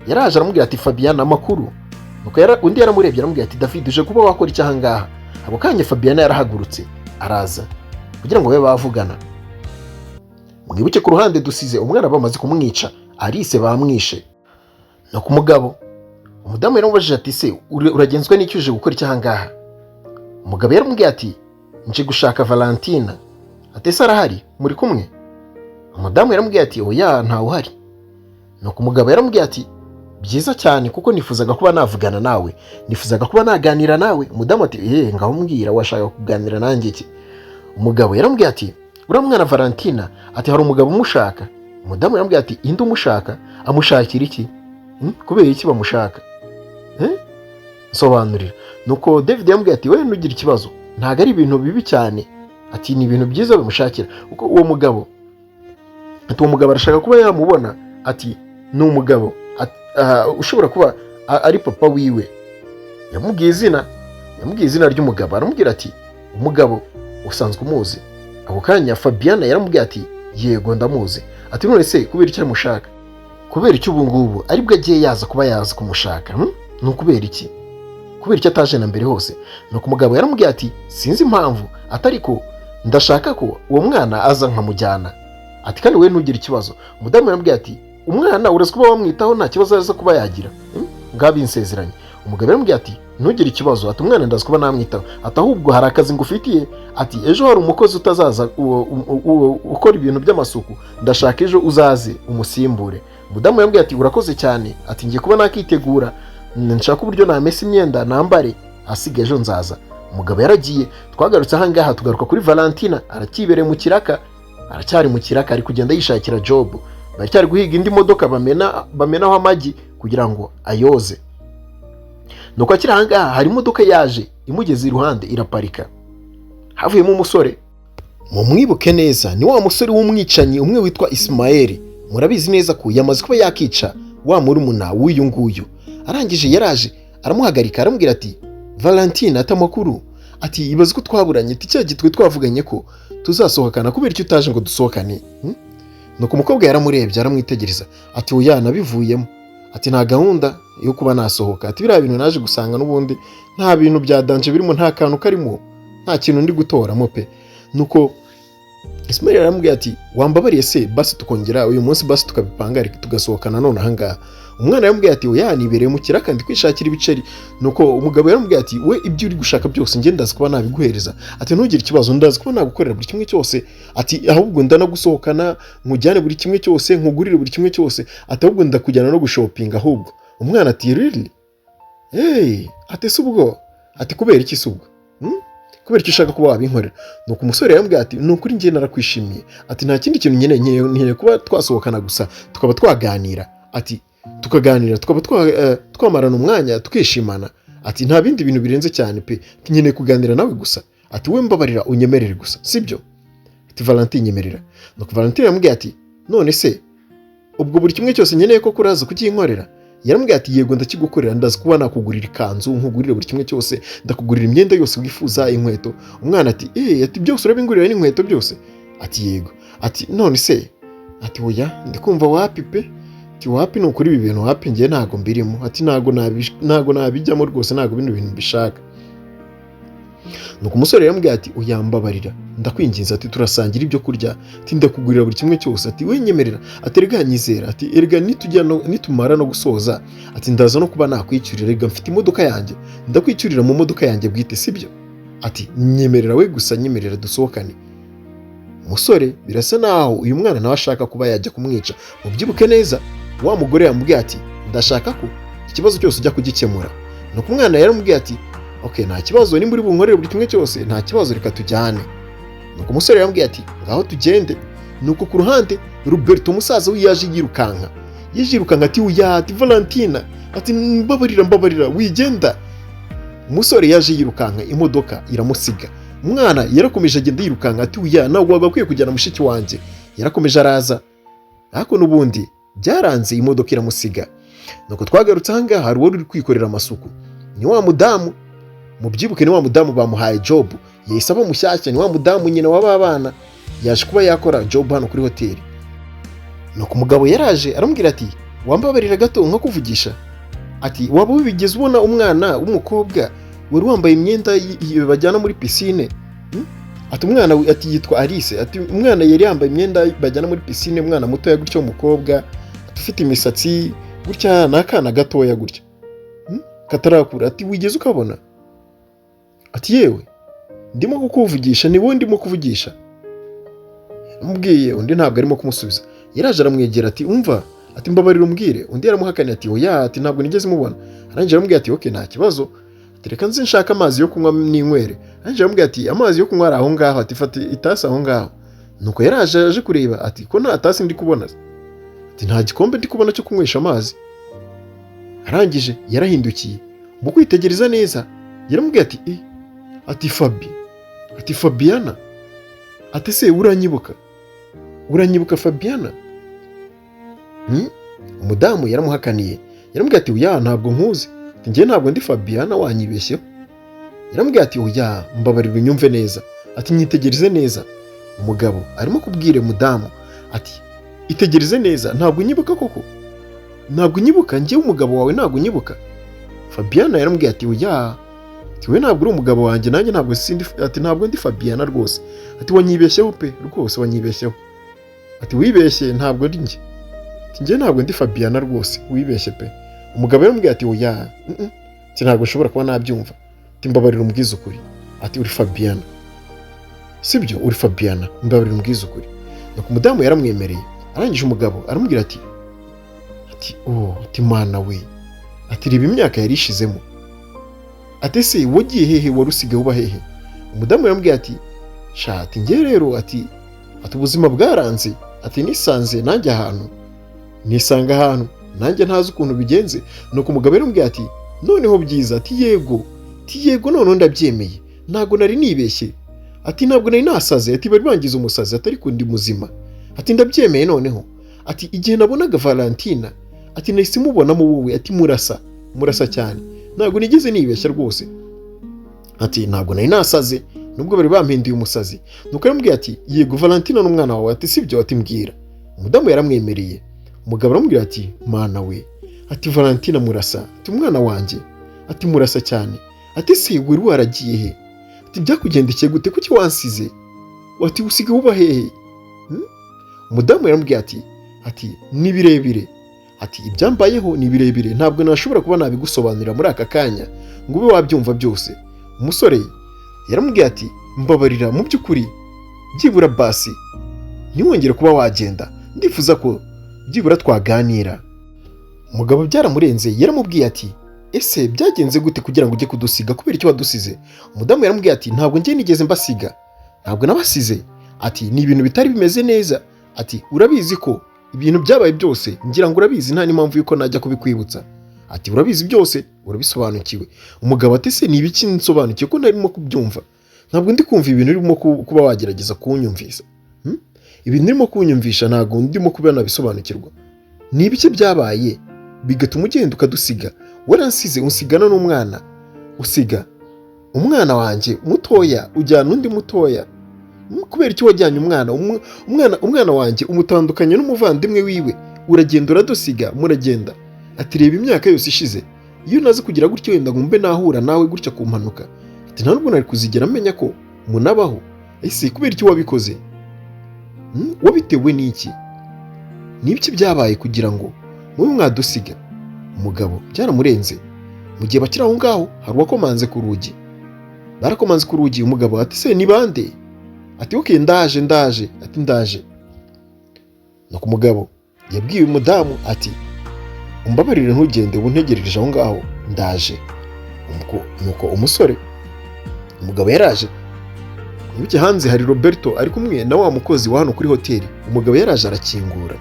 Yaraje aramubwira ati: "Fabiana, amakuru?" Nuko undi yaramurebye aramubwira ati: "David, uje kuba wakora iki aha ngaha?" Ako kanya Fabiana yarahagurutse araza kugira ngo babe bavugana. Mwibuke ku ruhande dusize umwana bamaze kumwica, Alice bamwishe. Nuko umugabo, umudamu yaramubajije ati: "Se uragenzwa n'icyo, uje gukora iki aha ngaha?" Umugabo yaramubwiye ati: Nje gushaka Valentina. Ati: "Ese arahari? Muri kumwe?" Umudamu yaramubwiye ati: "Oya, ntawe uhari." Nuko umugabo yaramubwiye ati: "Byiza cyane, kuko nifuzaga kuba navugana nawe, nifuzaga kuba naganira nawe." Umudamu ati: "Eee, ngaho mbwira, washaka kuganira nanjye iki?" Umugabo yaramubwiye ati: "Uriya mwana Valentina," ati, "hari umugabo umushaka." Umudamu yaramubwiye ati: "Inde umushaka? Amushakira iki? Kubera iki bamushaka? Eh? Nsobanurira." Nuko David yamubwiye ati: "We ntugire ikibazo, ntabwo ari ibintu bibi cyane," ati, "ni ibintu byiza bimushakira, kuko uwo mugabo," ati, "uwo mugabo arashaka kuba yamubona," ati, "ni umugabo," ati, "ushobora kuba ari papa wiwe." Yamubwiye izina ry'umugabo, aramubwira ati: "Umugabo usanzwe umuzi." Ako kanya Fabiana yaramubwiye ati: "Yego, ndamuzi." Ati: "None se kubera icyo amushaka? Kubera icyo ubu ngubu aribwo agiye yaza kuba yaza kumushaka, Ni ukubera iki? Kubera icyo ataje na mbere hose?" Nuko umugabo yaramubwiye ati: "Sinzi impamvu," atari ko "ndashaka ko uwo mwana aza nkamujyana," ati, "kandi we ntugire ikibazo." Umudamu yaramubwiye ati: "Umwana uraza kuba wamwitaho, nta kibazo aza kuba yagira, Ngaho binsezeranye." Umugabo yaramubwiye ati: "Ntugire ikibazo," ati, "umwana ndaza kuba namwitaho," ati, "ahubwo hari akazi ngufitiye," ati, "ejo hari umukozi utazaza ukora ibintu by'amasuku, ndashaka ejo uzaze umusimbure." Umudamu yambwiye ati: "Urakoze cyane," ati, "ngiye kuba nakitegura, nshaka uburyo namesa imyenda nambare, asigaye ejo nzaza." Umugabo yaragiye. Twagarutse ahangaha, tugaruka kuri Valentina, aracyibereye mu kiraka, aracyari mu kiraka, ari kugenda yishakira job, baracyari guhiga indi modoka bamenaho amagi kugira ngo ayoze. Nuko akiri ahangaha, hari imodoka yaje imugeze iruhande, iraparika, havuyemo umusore. Mumwibuke neza, ni wa musore w'umwicanyi umwe witwa Isimayeli. Murabizi neza ko yamaze kuba yakica wa murumuna w'uyu nguyu. Arangije yaraje aramuhagarika, aramubwira ati: "Valentine," ati, "amakuru?" Ati: "Ibaze ko twaburanye," ati, "cya gitwe twavuganye ko tuzasohokana, kubera icyo utaje ngo dusohokane?" Nuko umukobwa yaramurebye, aramwitegereza, ati: "Oya, nabivuyemo," ati, "nta gahunda yo kuba nasohoka," ati, "biriya bintu naje gusanga n'ubundi nta bintu bya danger birimo, nta kantu karimo, nta kintu ndi gutoramo pe." Nuko Ismail aramubwira ati: "Wambabariye se basi tukongera uyu munsi, basi tukabipanga, ariko tugasohokana none ahangaha?" Umwana yaramubwiye ati: "Oya, nibereye mu kiraka, ndi kwishakira ibiceri." Nuko umugabo yaramubwiye ati: "We, ibyo uri gushaka byose njye ndazi kuba nabiguhereza," ati, "ntugire ikibazo, ndazi kuba nagukorera buri kimwe cyose," ati, "ahubwo ndanagusohokana, nkujyane buri kimwe cyose, nkugurire buri kimwe cyose," ati, "ahubwo ndakujyana no gushopinga ahubwo." Umwana ati: "Really? Hey," ati, "se ubwo," ati, "kubera iki se ubwo? Kubera icyo ushaka kuba wabinkorera?" Nuko umusore yaramubwiye ati: "Ni ukuri njye narakwishimiye," ati, "nta kindi kintu nkeneye, nkeneye kuba twasohokana gusa, tukaba twaganira," ati, "tukaganira, tukaba twamarana umwanya, tukishimana," ati, "nta bindi bintu birenze cyane pe, nkeneye kuganira nawe gusa," ati, "we mbabarira unyemerere gusa, sibyo?" Ati: "Valentine, nyemerera." Nuko Valentine yaramubwiye ati: "None se ubwo buri kimwe cyose nkeneye ko kuraza kukinkorera?" Yaramubwiye ati: "Yego, ndakigukorera, ndazi kuba nakugurira ikanzu, nkugurire buri kimwe cyose, ndakugurira imyenda yose wifuza, inkweto." Umwana ati: "Eee," ati, "byose urabingurira, n'inkweto byose?" Ati: "Yego." Ati: "None se?" Ati: "Oya, ndi kumva wapi pe," ati, "wapi, ni ukuri ibi bintu wapi, njye ntago mbirimo," ati, "ntago nabijyamo rwose, ntago bino bintu mbishaka." Nuko umusore yaramubwiye ati: "Uyambabarira, ndakwinginze," ati, "turasangira ibyo kurya," ati, "ndakugurira buri kimwe cyose," ati, "wenyemerera," ati, "erega nyizera," ati, "erega nitujya no, nitumara no gusoza," ati, "ndaza no kuba nakwicyurira, erega mfite imodoka yanjye, ndakwicyurira mu modoka yanjye bwite, sibyo?" Ati: "Nyemerera we gusa, nyemerera dusohokane." Umusore birasa naho uyu mwana nawe ashaka kuba yajya kumwica. Mubyibuke neza, wa mugore yamubwiye ati: "Ndashaka ko ikibazo cyose ujya kugikemura." Nuko umwana yaramubwiye ati: "Ok, nta kibazo, nimba uri bunkorere buri kimwe cyose, nta kibazo, reka tujyane." Nuko umusore yaramubwiye ati: "Ngaho tugende." Nuko ku ruhande Roberto, umusaza we, yaje yirukanka, yaje yirukanka ati: "Uya," ati, "Valentina," ati, "mbabarira, mbabarira, wigenda." Umusore yaje yirukanka, imodoka iramusiga. Umwana yarakomeje agenda yirukanka ati: "Uya, ntabwo wagakwiye kujyana mushiki wanjye." Yarakomeje araza, ariko n'ubundi byaranze, imodoka iramusiga. Nuko twagarutse ahangaha, hari uwari uri kwikorera amasuku, ni wa mudamu. Mubyibuke, ni wa mudamu bamuhaye job, yahise aba mushyashya. Ni wa mudamu nyina w'aba bana, yaje kuba yakora job hano kuri hoteli. Nuko umugabo yaraje aramubwira ati: "Wambabarira gato nkakuvugisha?" Ati: "Waba wigeze ubona umwana w'umukobwa wari wambaye imyenda bajyana muri pisine?" Ati: "Umwana," ati, "yitwa Alice." Ati: "Umwana yari yambaye imyenda bajyana muri pisine, umwana mutoya gutya w'umukobwa," ati, "ufite imisatsi gutya, ni akana gatoya gutya, Katarakura." Ati: "Wigeze ukabona?" Ati: "Yewe." Ndimo kukuvugisha, ni wowe ndimo kuvugisha." Amubwiye, undi ntabwo arimo kumusubiza. Yaraje aramwegera ati: "Umva," ati, "mbabarira umbwire." Undi yaramuhakaniye ati: "Oya," ati, "ntabwo nigeze mubona." Arangije aramubwira ati: "Okay, nta kibazo," ati, "reka nze nshaka amazi yo kunywa ninywere." Arangije aramubwira ati: "Amazi yo kunywa ari aho ngaho," ati, "fata itasi aho ngaho." Nuko yaraje aje kureba ati: "Ko nta tasi ndi kubona?" Ati: "Nta gikombe ndi kubona cyo kunywesha amazi." Arangije yarahindukiye, mu kwitegereza neza yaramubwiye ati: "Eh," ati, "Fabi," ati, "Fabiana," ati, "se uranyibuka? Uranyibuka Fabiana?" Umudamu yaramuhakaniye, yaramubwiye ati: "Oya, ntabwo nkuzi," ati, "njye ntabwo ndi Fabiana, wanyibeshyeho." Yaramubwiye ati: "Oya, mbabarira unyumve neza," ati, "nyitegereze neza." Umugabo arimo kubwira umudamu ati: "Itegereze neza, ntabwo unyibuka koko? Ntabwo unyibuka? Njyewe umugabo wawe, ntabwo unyibuka?" Fabiana yaramubwiye ati: "Oya," ati, "we ntabwo uri umugabo wanjye, nanjye ntabwo sindi," ati, "ntabwo ndi Fabiana rwose," ati, "wanyibeshyeho pe, rwose wanyibeshyeho," ati, "wibeshye, ntabwo ndi njye," ati, "njye ntabwo ndi Fabiana rwose, wibeshye pe." Umugabo yaramubwiye ati: "Oya, ati, ntabwo nshobora kuba nabyumva," ati, "mbabarira umbwize ukuri," ati, "uri Fabiana, sibyo? Uri Fabiana, mbabarira umbwize ukuri." Nuko umudamu yaramwemereye. Arangije umugabo aramubwira ati: "Oh," ati, "mana we," ati, "reba imyaka yari ishizemo," ati, "ese wagiye hehe? Wari usigaye uba hehe?" Umudamu yaramubwiye ati: "Sha," ati, "njye rero," ati, "ubuzima bwaranze," ati, "nisanze nanjye ahantu, nisanga ahantu nanjye ntazi ukuntu bigenze." Nuko umugabo yaramubwiye ati: "Noneho byiza," ati, "yego," ati, "yego, noneho ndabyemeye, ntabwo nari nibeshye," ati, "ntabwo nari nasaze," ati, "bari bangize umusazi," ati, "ariko ndi muzima," ati, "ndabyemeye noneho," ati, "igihe nabonaga Valentina," ati, "nahise mubonamo wowe," ati, "murasa, murasa cyane, ntabwo nigeze nibeshya rwose," ati, "ntabwo nari nasaze nubwo bari bampinduye umusazi." Nuko yaramubwiye ati: "Yego, Valentina n'umwana wawe," ati, "sibyo?" ati, "mbwira." Umudamu yaramwemereye. Umugabo aramubwira ati: "Mana we," ati, "Valentina murasa," ati, "umwana wanjye," ati, "murasa cyane," ati, "se wari waragiye he?" ati, "Byakugendekeye gute? Kuki wansize?" Ati, "usigaye uba hehe?" Umudamu yaramubwiye ati: "Ni birebire," ati, "ibyambayeho ni birebire, ntabwo nashobora kuba nabigusobanurira muri aka kanya ngo ube wabyumva byose." Umusore yaramubwiye ati: "Mbabarira mu by'ukuri, byibura basi ntiwongere kuba wagenda, ndifuza ko byibura twaganira." Umugabo byaramurenze, yaramubwiye ati: "Ese byagenze gute kugira ngo ujye kudusiga? Kubera icyo wadusize?" Umudamu yaramubwiye ati: "Ntabwo njye nigeze mbasiga, ntabwo nabasize," ati, "ni ibintu bitari bimeze neza," ati, "urabizi ko ibintu byabaye byose, ngira ngo urabizi, nta n'impamvu y'uko najya kubikwibutsa," ati, "urabizi byose, urabisobanukiwe." Umugabo ati: "Se ni ibiki nsobanukiwe ko ntarimo kubyumva? Ntabwo ndi kumva ibintu urimo kuba wagerageza kunyumvisa. Ibintu urimo kunyumvisha ntabwo ndimo kuba nabisobanukirwa. Ni ibiki byabaye bigatuma ugenda ukadusiga? Waransize, unsigana n'umwana, usiga umwana wanjye mutoya, ujyana undi mutoya. Kubera icyo wajyanye umwana umwana wanjye, umutandukanye n'umuvandimwe wiwe, uragenda uradusiga, muragenda?" Ati: "Reba imyaka yose ishize, iyo naza kugira gutyo wenda ngo mbe nahura nawe gutya ku mpanuka," ati, "nta nubwo nari kuzigera menya ko munabaho. Ese kubera icyo wabikoze? Wabitewe n'iki? Ni ibiki byabaye kugira ngo mube mwadusiga?" Umugabo byaramurenze. Mu gihe bakiri aho ngaho, hari uwakomanze ku rugi. Barakomanze ku rugi. Umugabo ati: "Se ni bande?" Ati: "Okay, ndaje, ndaje," ati, "ndaje." Nuko umugabo yabwiye umudamu ati: "Umbabarire ntugende, ubu ntegereje aho ngaho, ndaje." Nuko umusore, umugabo yaraje. Wibuke hanze hari Roberto ari kumwe na wa mukozi wa hano kuri hoteli. Umugabo yaraje arakingura.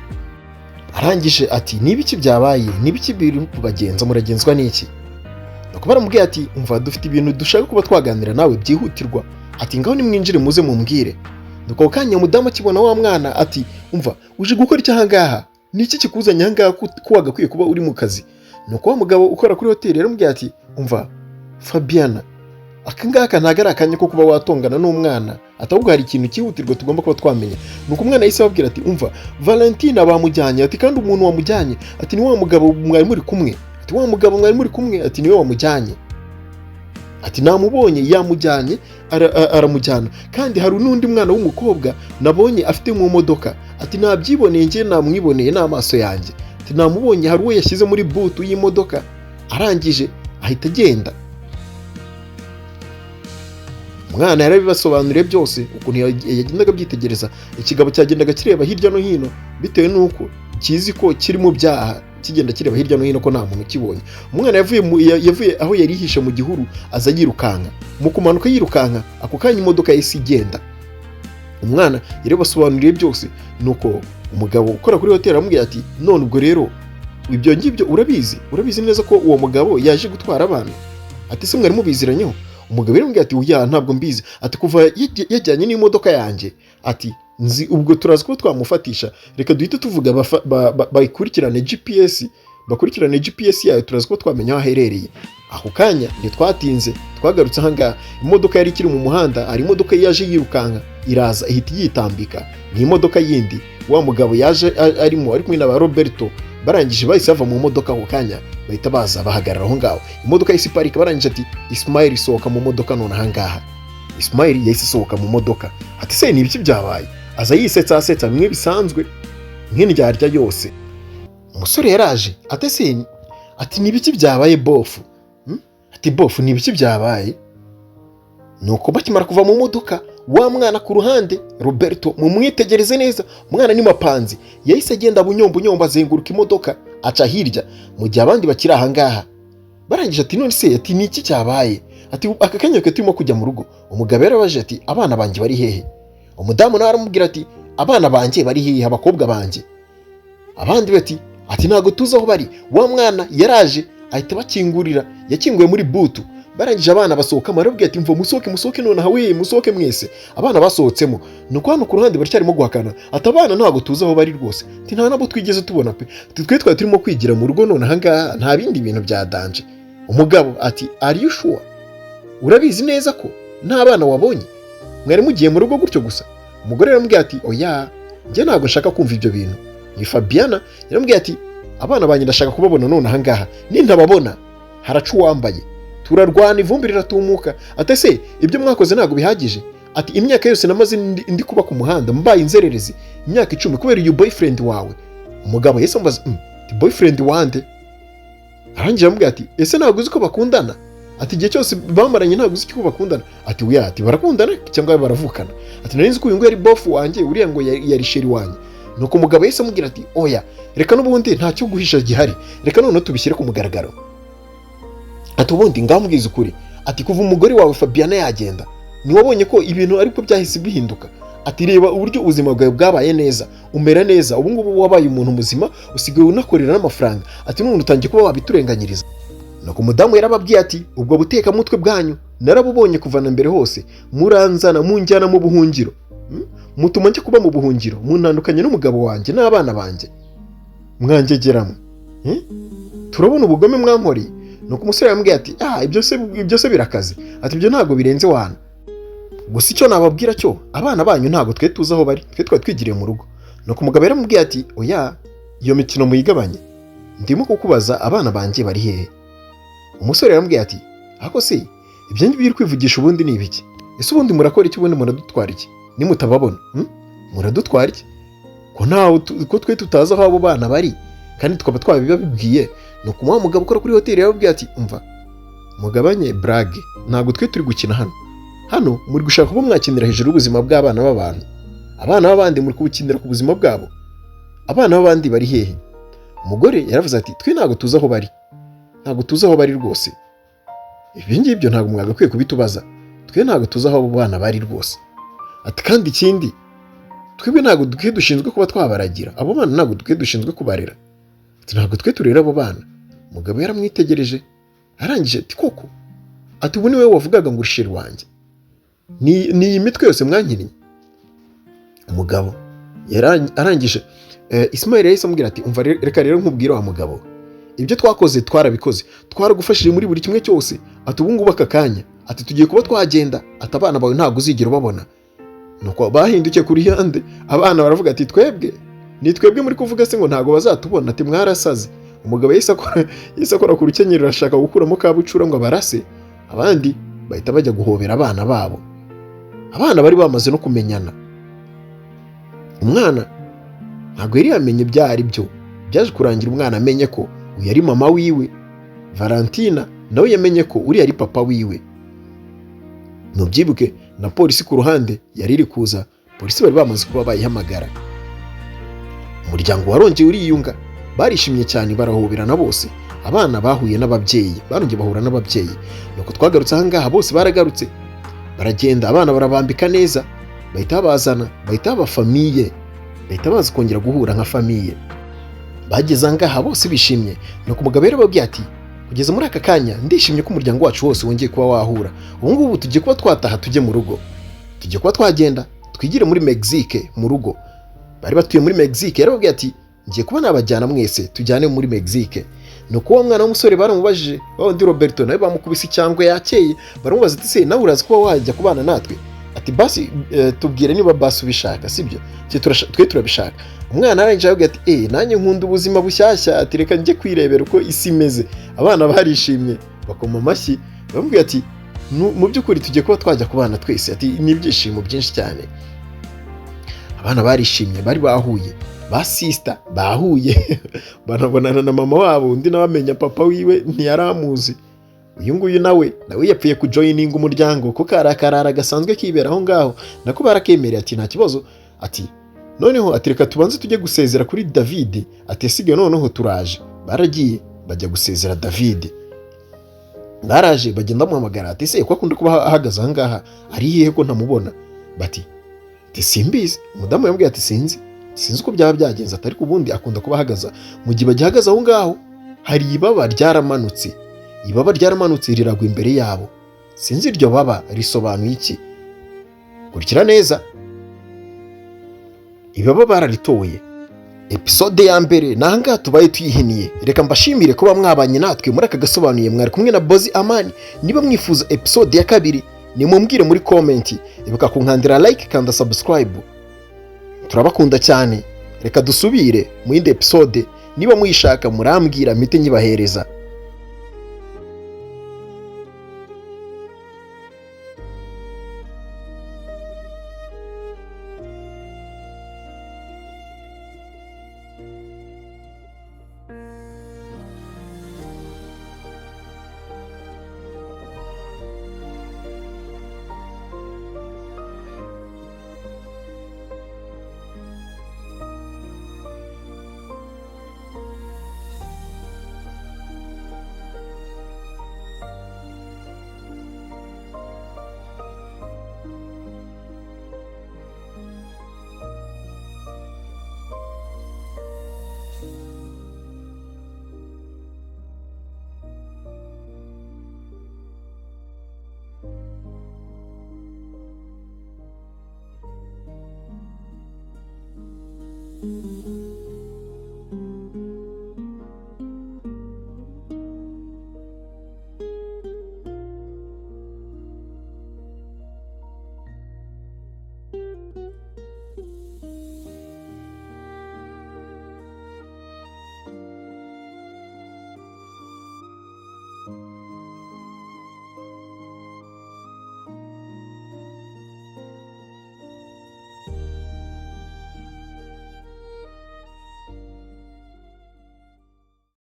Arangije ati: "Ni ibiki byabaye? Ni ibiki biri kubagenza? Muragenzwa n'iki?" Nuko baramubwiye ati: "Umva, dufite ibintu dushaka kuba twaganira nawe byihutirwa," ati, "ngaho nimwinjire muze mumbwire." Nuko ako kanya umudamu akibona wa mwana ati: "Umva, uje gukora iki aha ngaha? Ni iki kikuzanye aha ngaha ko wagakwiye kuba uri mu kazi?" Nuko wa mugabo ukora kuri hoteli yaramubwiye ati: "Umva Fabiana, aka ngaka ntabwo ari akanya ko kuba watongana n'umwana," ati, "ahubwo hari ikintu cyihutirwa tugomba kuba twamenya." Nuko umwana yahise ababwira ati: "Umva, Valentina bamujyanye," ati, "kandi umuntu wamujyanye," ati, "ni wa mugabo mwari muri kumwe," ati, "wa mugabo mwari muri kumwe," ati, "niwe wamujyanye," ati, "namubonye yamujyanye, aramujyana, kandi hari n'undi mwana w'umukobwa nabonye afite mu modoka," ati, "nabyiboneye njye, namwiboneye n'amaso yanjye," ati, "namubonye, hari uwo yashyize muri boot y'imodoka, arangije ahita agenda." Umwana yarabibasobanuriye byose, ukuntu yagendaga abyitegereza. Ikigabo cyagendaga kireba hirya no hino bitewe n'uko kizi ko kiri mu byaha, kigenda kireba hirya no hino ko nta muntu ukibonye. Umwana yavuye aho yari yihishe mu gihuru, aza yirukanka. Mu kumanuka yirukanka, ako kanya imodoka yahise igenda. Umwana yarabasobanuriye byose. Nuko umugabo ukora kuri hoteli aramubwira ati: "None ubwo rero ibyo ngibyo urabizi, urabizi neza ko uwo mugabo yaje gutwara abana?" Ati: "Se mwari mubiziranyeho?" Umugabo yaramubwira ati: "Oya, ntabwo mbizi." Ati: "Kuva yajyanye n'imodoka yanjye," ati, "nzi ubwo turazi ko twamufatisha. Reka duhite tuvuga bayikurikirane GPS, bakurikirane GPS yayo, turazi ko twamenya aho aherereye." Ako kanya ntitwatinze, twagarutse ahangaha. Imodoka yari ikiri mu muhanda, hari imodoka yaje yirukanka, iraza ihita yitambika. Ni imodoka yindi wa mugabo yaje arimo, ari kumwe na ba Roberto. Barangije bahise bava mu modoka ako kanya, bahita baza bahagarara aho ngaho. Imodoka yahise iparika. Barangije ati: "Ismail, sohoka mu modoka none ahangaha." Ismail yahise asohoka mu modoka, ati: "Se ni ibiki byabaye?" Aza yisetsa, asetsa bimwe bisanzwe nk'indyarya yose. Umusore yaraje ati: "Se," ati, "ni ibiki byabaye, bofu?" Ati: "Bofu, ni ibiki byabaye?" Nuko bakimara kuva mu modoka, wa mwana ku ruhande Roberto, mumwitegereze neza, umwana ni mapanzi, yahise agenda bunyombo azenguruka imodoka, aca hirya mu gihe abandi bakiri ahangaha. Barangije ati: "None se," ati, "ni iki cyabaye?" Ati: "Aka kanya twe turimo kujya mu rugo." Umugabo yarabaje ati: "Abana banjye bari hehe?" Umudamu nawe aramubwira ati: "Abana banjye bari hehe, abakobwa banjye?" Abandi bati "Ntabwo tuzi aho bari." Wa mwana yaraje ahita bakingurira, yakinguye muri boot. Barangije abana basohokamo, arababwira ati: "Mvo musohoke, musohoke nonaha we, musohoke mwese." Abana basohotsemo. Nuko hano ku ruhande baracyarimo guhakana, ati: "Abana ntabwo tuzi aho bari rwose," ati, "nta nabo twigeze tubona pe," ati, "twe twari turimo kwigira mu rugo none ahangaha, nta bindi bintu bya danger." Umugabo ati: "Are you sure? Urabizi neza ko nta bana wabonye? Mwari mugiye mu rugo gutyo gusa?" Umugore aramubwira ati: "Oya, njye ntabwo nshaka kumva ibyo bintu." Ni Fabiana. Yaramubwiye ati: "Abana banjye ndashaka kubabona none ahangaha, nintababona haraca uwambaye, turarwana ivumbi riratumuka." Ati: "Ese ibyo mwakoze ntabwo bihagije?" Ati: "Imyaka yose namaze ndi kuba ku muhanda, mbaye inzererezi imyaka 10 kubera uyu boyfriend wawe." Umugabo yahise amubaza ati: "Boyfriend wande?" Arangije aramubwira ati: "Ese ntabwo uzi ko bakundana?" Ati: "Igihe cyose bamaranye ntabwo uzi ko bakundana?" Ati: "Oya." Ati: "Barakundana cyangwa baravukana?" Ati: "Nari nzi ko uyu nguyu ari bofu wanjye, uriya ngo yari chéri wanjye." Nuko umugabo yahise amubwira ati: "Oya, reka n'ubundi ntacyo guhisha gihari, reka noneho tubishyire ku mugaragaro." Ati: "Ubundi ngambwiza ukuri," ati, "kuva umugore wawe Fabiana yagenda, ntiwabonye ko ibintu ariko byahise bihinduka?" Ati: "Reba uburyo ubuzima bwawe bwabaye neza, umera neza, ubu ngubu wabaye umuntu muzima, usigaye unakorera n'amafaranga." Ati: "None utangiye kuba wabiturenganyiriza." Nuko umudamu yarababwiye ati: "Ubwo butekamutwe bwanyu narabubonye kuva na mbere hose. Muranzana, munjyana mu buhungiro, Mutuma njya kuba mu buhungiro, muntandukanye n'umugabo wanjye n'abana banjye, mwangegeramo. Turabona ubugome mwankoreye." Nuko umusore yamubwiye ati: "Ah, ibyo se birakaze?" Ati: "Ibyo ntabwo birenze wana. Gusa icyo nababwira cyo, abana banyu ntabwo twe tuzi aho bari, twe twari twigiriye mu rugo." Nuko umugabo yaramubwiye ati: "Oya, iyo mikino muyigabanye, ndimo kukubaza abana banjye bari hehe?" Umusore yaramubwiye ati: "Ako se ibyo ngibyo uri kwivugisha ubundi ni ibiki? Ese ubundi murakora iki? Ubundi muradutwara iki nimutababona? Muradutwara iki ko ntawe ko twe tutazi aho abo bana bari kandi tukaba twabibabibwiye?" Nuko wa mugabo ukora kuri hoteli yarababwiye ati: "Umva, mugabanye blague, ntabwo twe turi gukina hano. Hano muri gushaka kuba mwakinira hejuru y'ubuzima bw'abana b'abantu, abana b'abandi muri kubukinira ku buzima bwabo. Abana b'abandi bari hehe?" Umugore yaravuze ati: "Twe ntabwo tuzi aho bari, ntabwo tuzi aho bari rwose. Ibi ngibyo ntabwo mwagakwiye kubitubaza, twe ntabwo tuzi aho abo bana bari rwose." Ati: "Kandi ikindi, twebwe ntabwo twe dushinzwe kuba twabaragira abo bana, ntabwo twe dushinzwe kubarera." Ati: "Ntabwo twe turera abo bana." Umugabo yaramwitegereje, arangije ati: "Koko?" Ati: "Ubu ni wowe wavugaga ngo uri chéri wanjye, ni iyi mitwe yose mwankinnye?" Umugabo arangije, Ismail yahise amubwira ati: "Umva, reka rero nkubwire wa mugabo, ibyo twakoze twarabikoze, twaragufashije muri buri kimwe cyose." Ati: "Ubu ngubu aka kanya," ati, "tugiye kuba twagenda." Ati: "Abana bawe ntabwo uzigera ubabona." Nuko bahindukiye ku ruhande, abana baravuga ati: "Twebwe ni twebwe muri kuvuga se ngo ntabwo bazatubona?" Ati: "Mwarasaze." Umugabo yahise akora ku rukenyerero, ashaka gukuramo ka bucura ngo abarase. Abandi bahita bajya guhobera abana babo. Abana bari bamaze no kumenyana. Umwana ntabwo yari yamenye ibyo ari byo. Byaje kurangira umwana amenye ko uyu ari mama wiwe. Valentina nawe yamenye ko uriya ari papa wiwe. Ntubyibuke, na polisi ku ruhande yari iri kuza. Polisi bari bamaze kuba bayihamagara. Umuryango warongeye uriyunga, barishimye cyane, barahoberana bose. Abana bahuye n'ababyeyi, barongeye bahura n'ababyeyi. Nuko twagarutse ahangaha, bose baragarutse, baragenda, abana barabambika neza, bahita babazana, bahita baba famille, bahita baza kongera guhura nka famille. Bageze ahangaha bose bishimye. Nuko umugabo rero ababwiye ati: "Kugeza muri aka kanya ndishimye ko umuryango wacu wose wongeye kuba wahura. Ubu ngubu tugiye kuba twataha, tujye mu rugo, tugiye kuba twagenda twigire muri Mexique mu rugo." Bari batuye muri Mexique. Yarababwiye ati: "Ngiye kuba nabajyana mwese, tujyane muri Mexique." Nuko uwo mwana w'umusore baramubajije, wa wundi Roberto, nawe bamukubise icyangwe yakeye. Baramubaza ati: "Se nawe uraza kuba wajya kubana natwe?" Ati: "Basi tubwire niba basi ubishaka, sibyo? Twe turabishaka." Umwana arangije aravuga ati: "Nanjye nkunda ubuzima bushyashya." Ati: "Reka njye kwirebera uko isi imeze." Abana barishimye, bakoma amashyi, baramubwira ati: "Mu by'ukuri tugiye kuba twajya kubana twese." Ati: "Ni ibyishimo byinshi cyane." Abana barishimye, bari bahuye, ba sister bahuye, banabonana na mama wabo. Undi nawe amenya papa wiwe, ntiyari amuzi. Uyu nguyu nawe yapfuye kujoininga umuryango, ko kari akarara gasanzwe kibera aho ngaho, nako barakemereye. Ati: "Nta kibazo." Ati: "Noneho," ati, "reka tubanze tujye gusezera kuri David." Ati: "Asigaye noneho turaje." Baragiye bajya gusezera David. Baraje bagenda bamuhamagara, ati: "Se ko akunda kuba ahagaze aha ngaha, ari hehe ko ntamubona?" Bati: "Ati simbizi." Umudamu yamubwiye ati: "Sinzi, sinzi uko byaba byagenze." Atari ku bundi akunda kuba ahagaze. Mu gihe bagihagaze aho ngaho, hari ibaba ryaramanutse, ibaba ryaramanutse riragwa imbere yabo. Sinzi iryo baba risobanuye iki. Kurikira neza, ibaba bararitoye. Episode ya mbere ni ahangaha tubaye tuyihiniye. Reka mbashimire kuba mwabanye natwe muri aka gasobanuye. Mwari kumwe na Bozi Amani. Niba mwifuza episode ya kabiri, nimumbwire muri comment. Ibuka kunkandira like, kanda subscribe. Turabakunda cyane. Reka dusubire mu yindi episode. Niba muyishaka murambwira, mpite nyibahereza.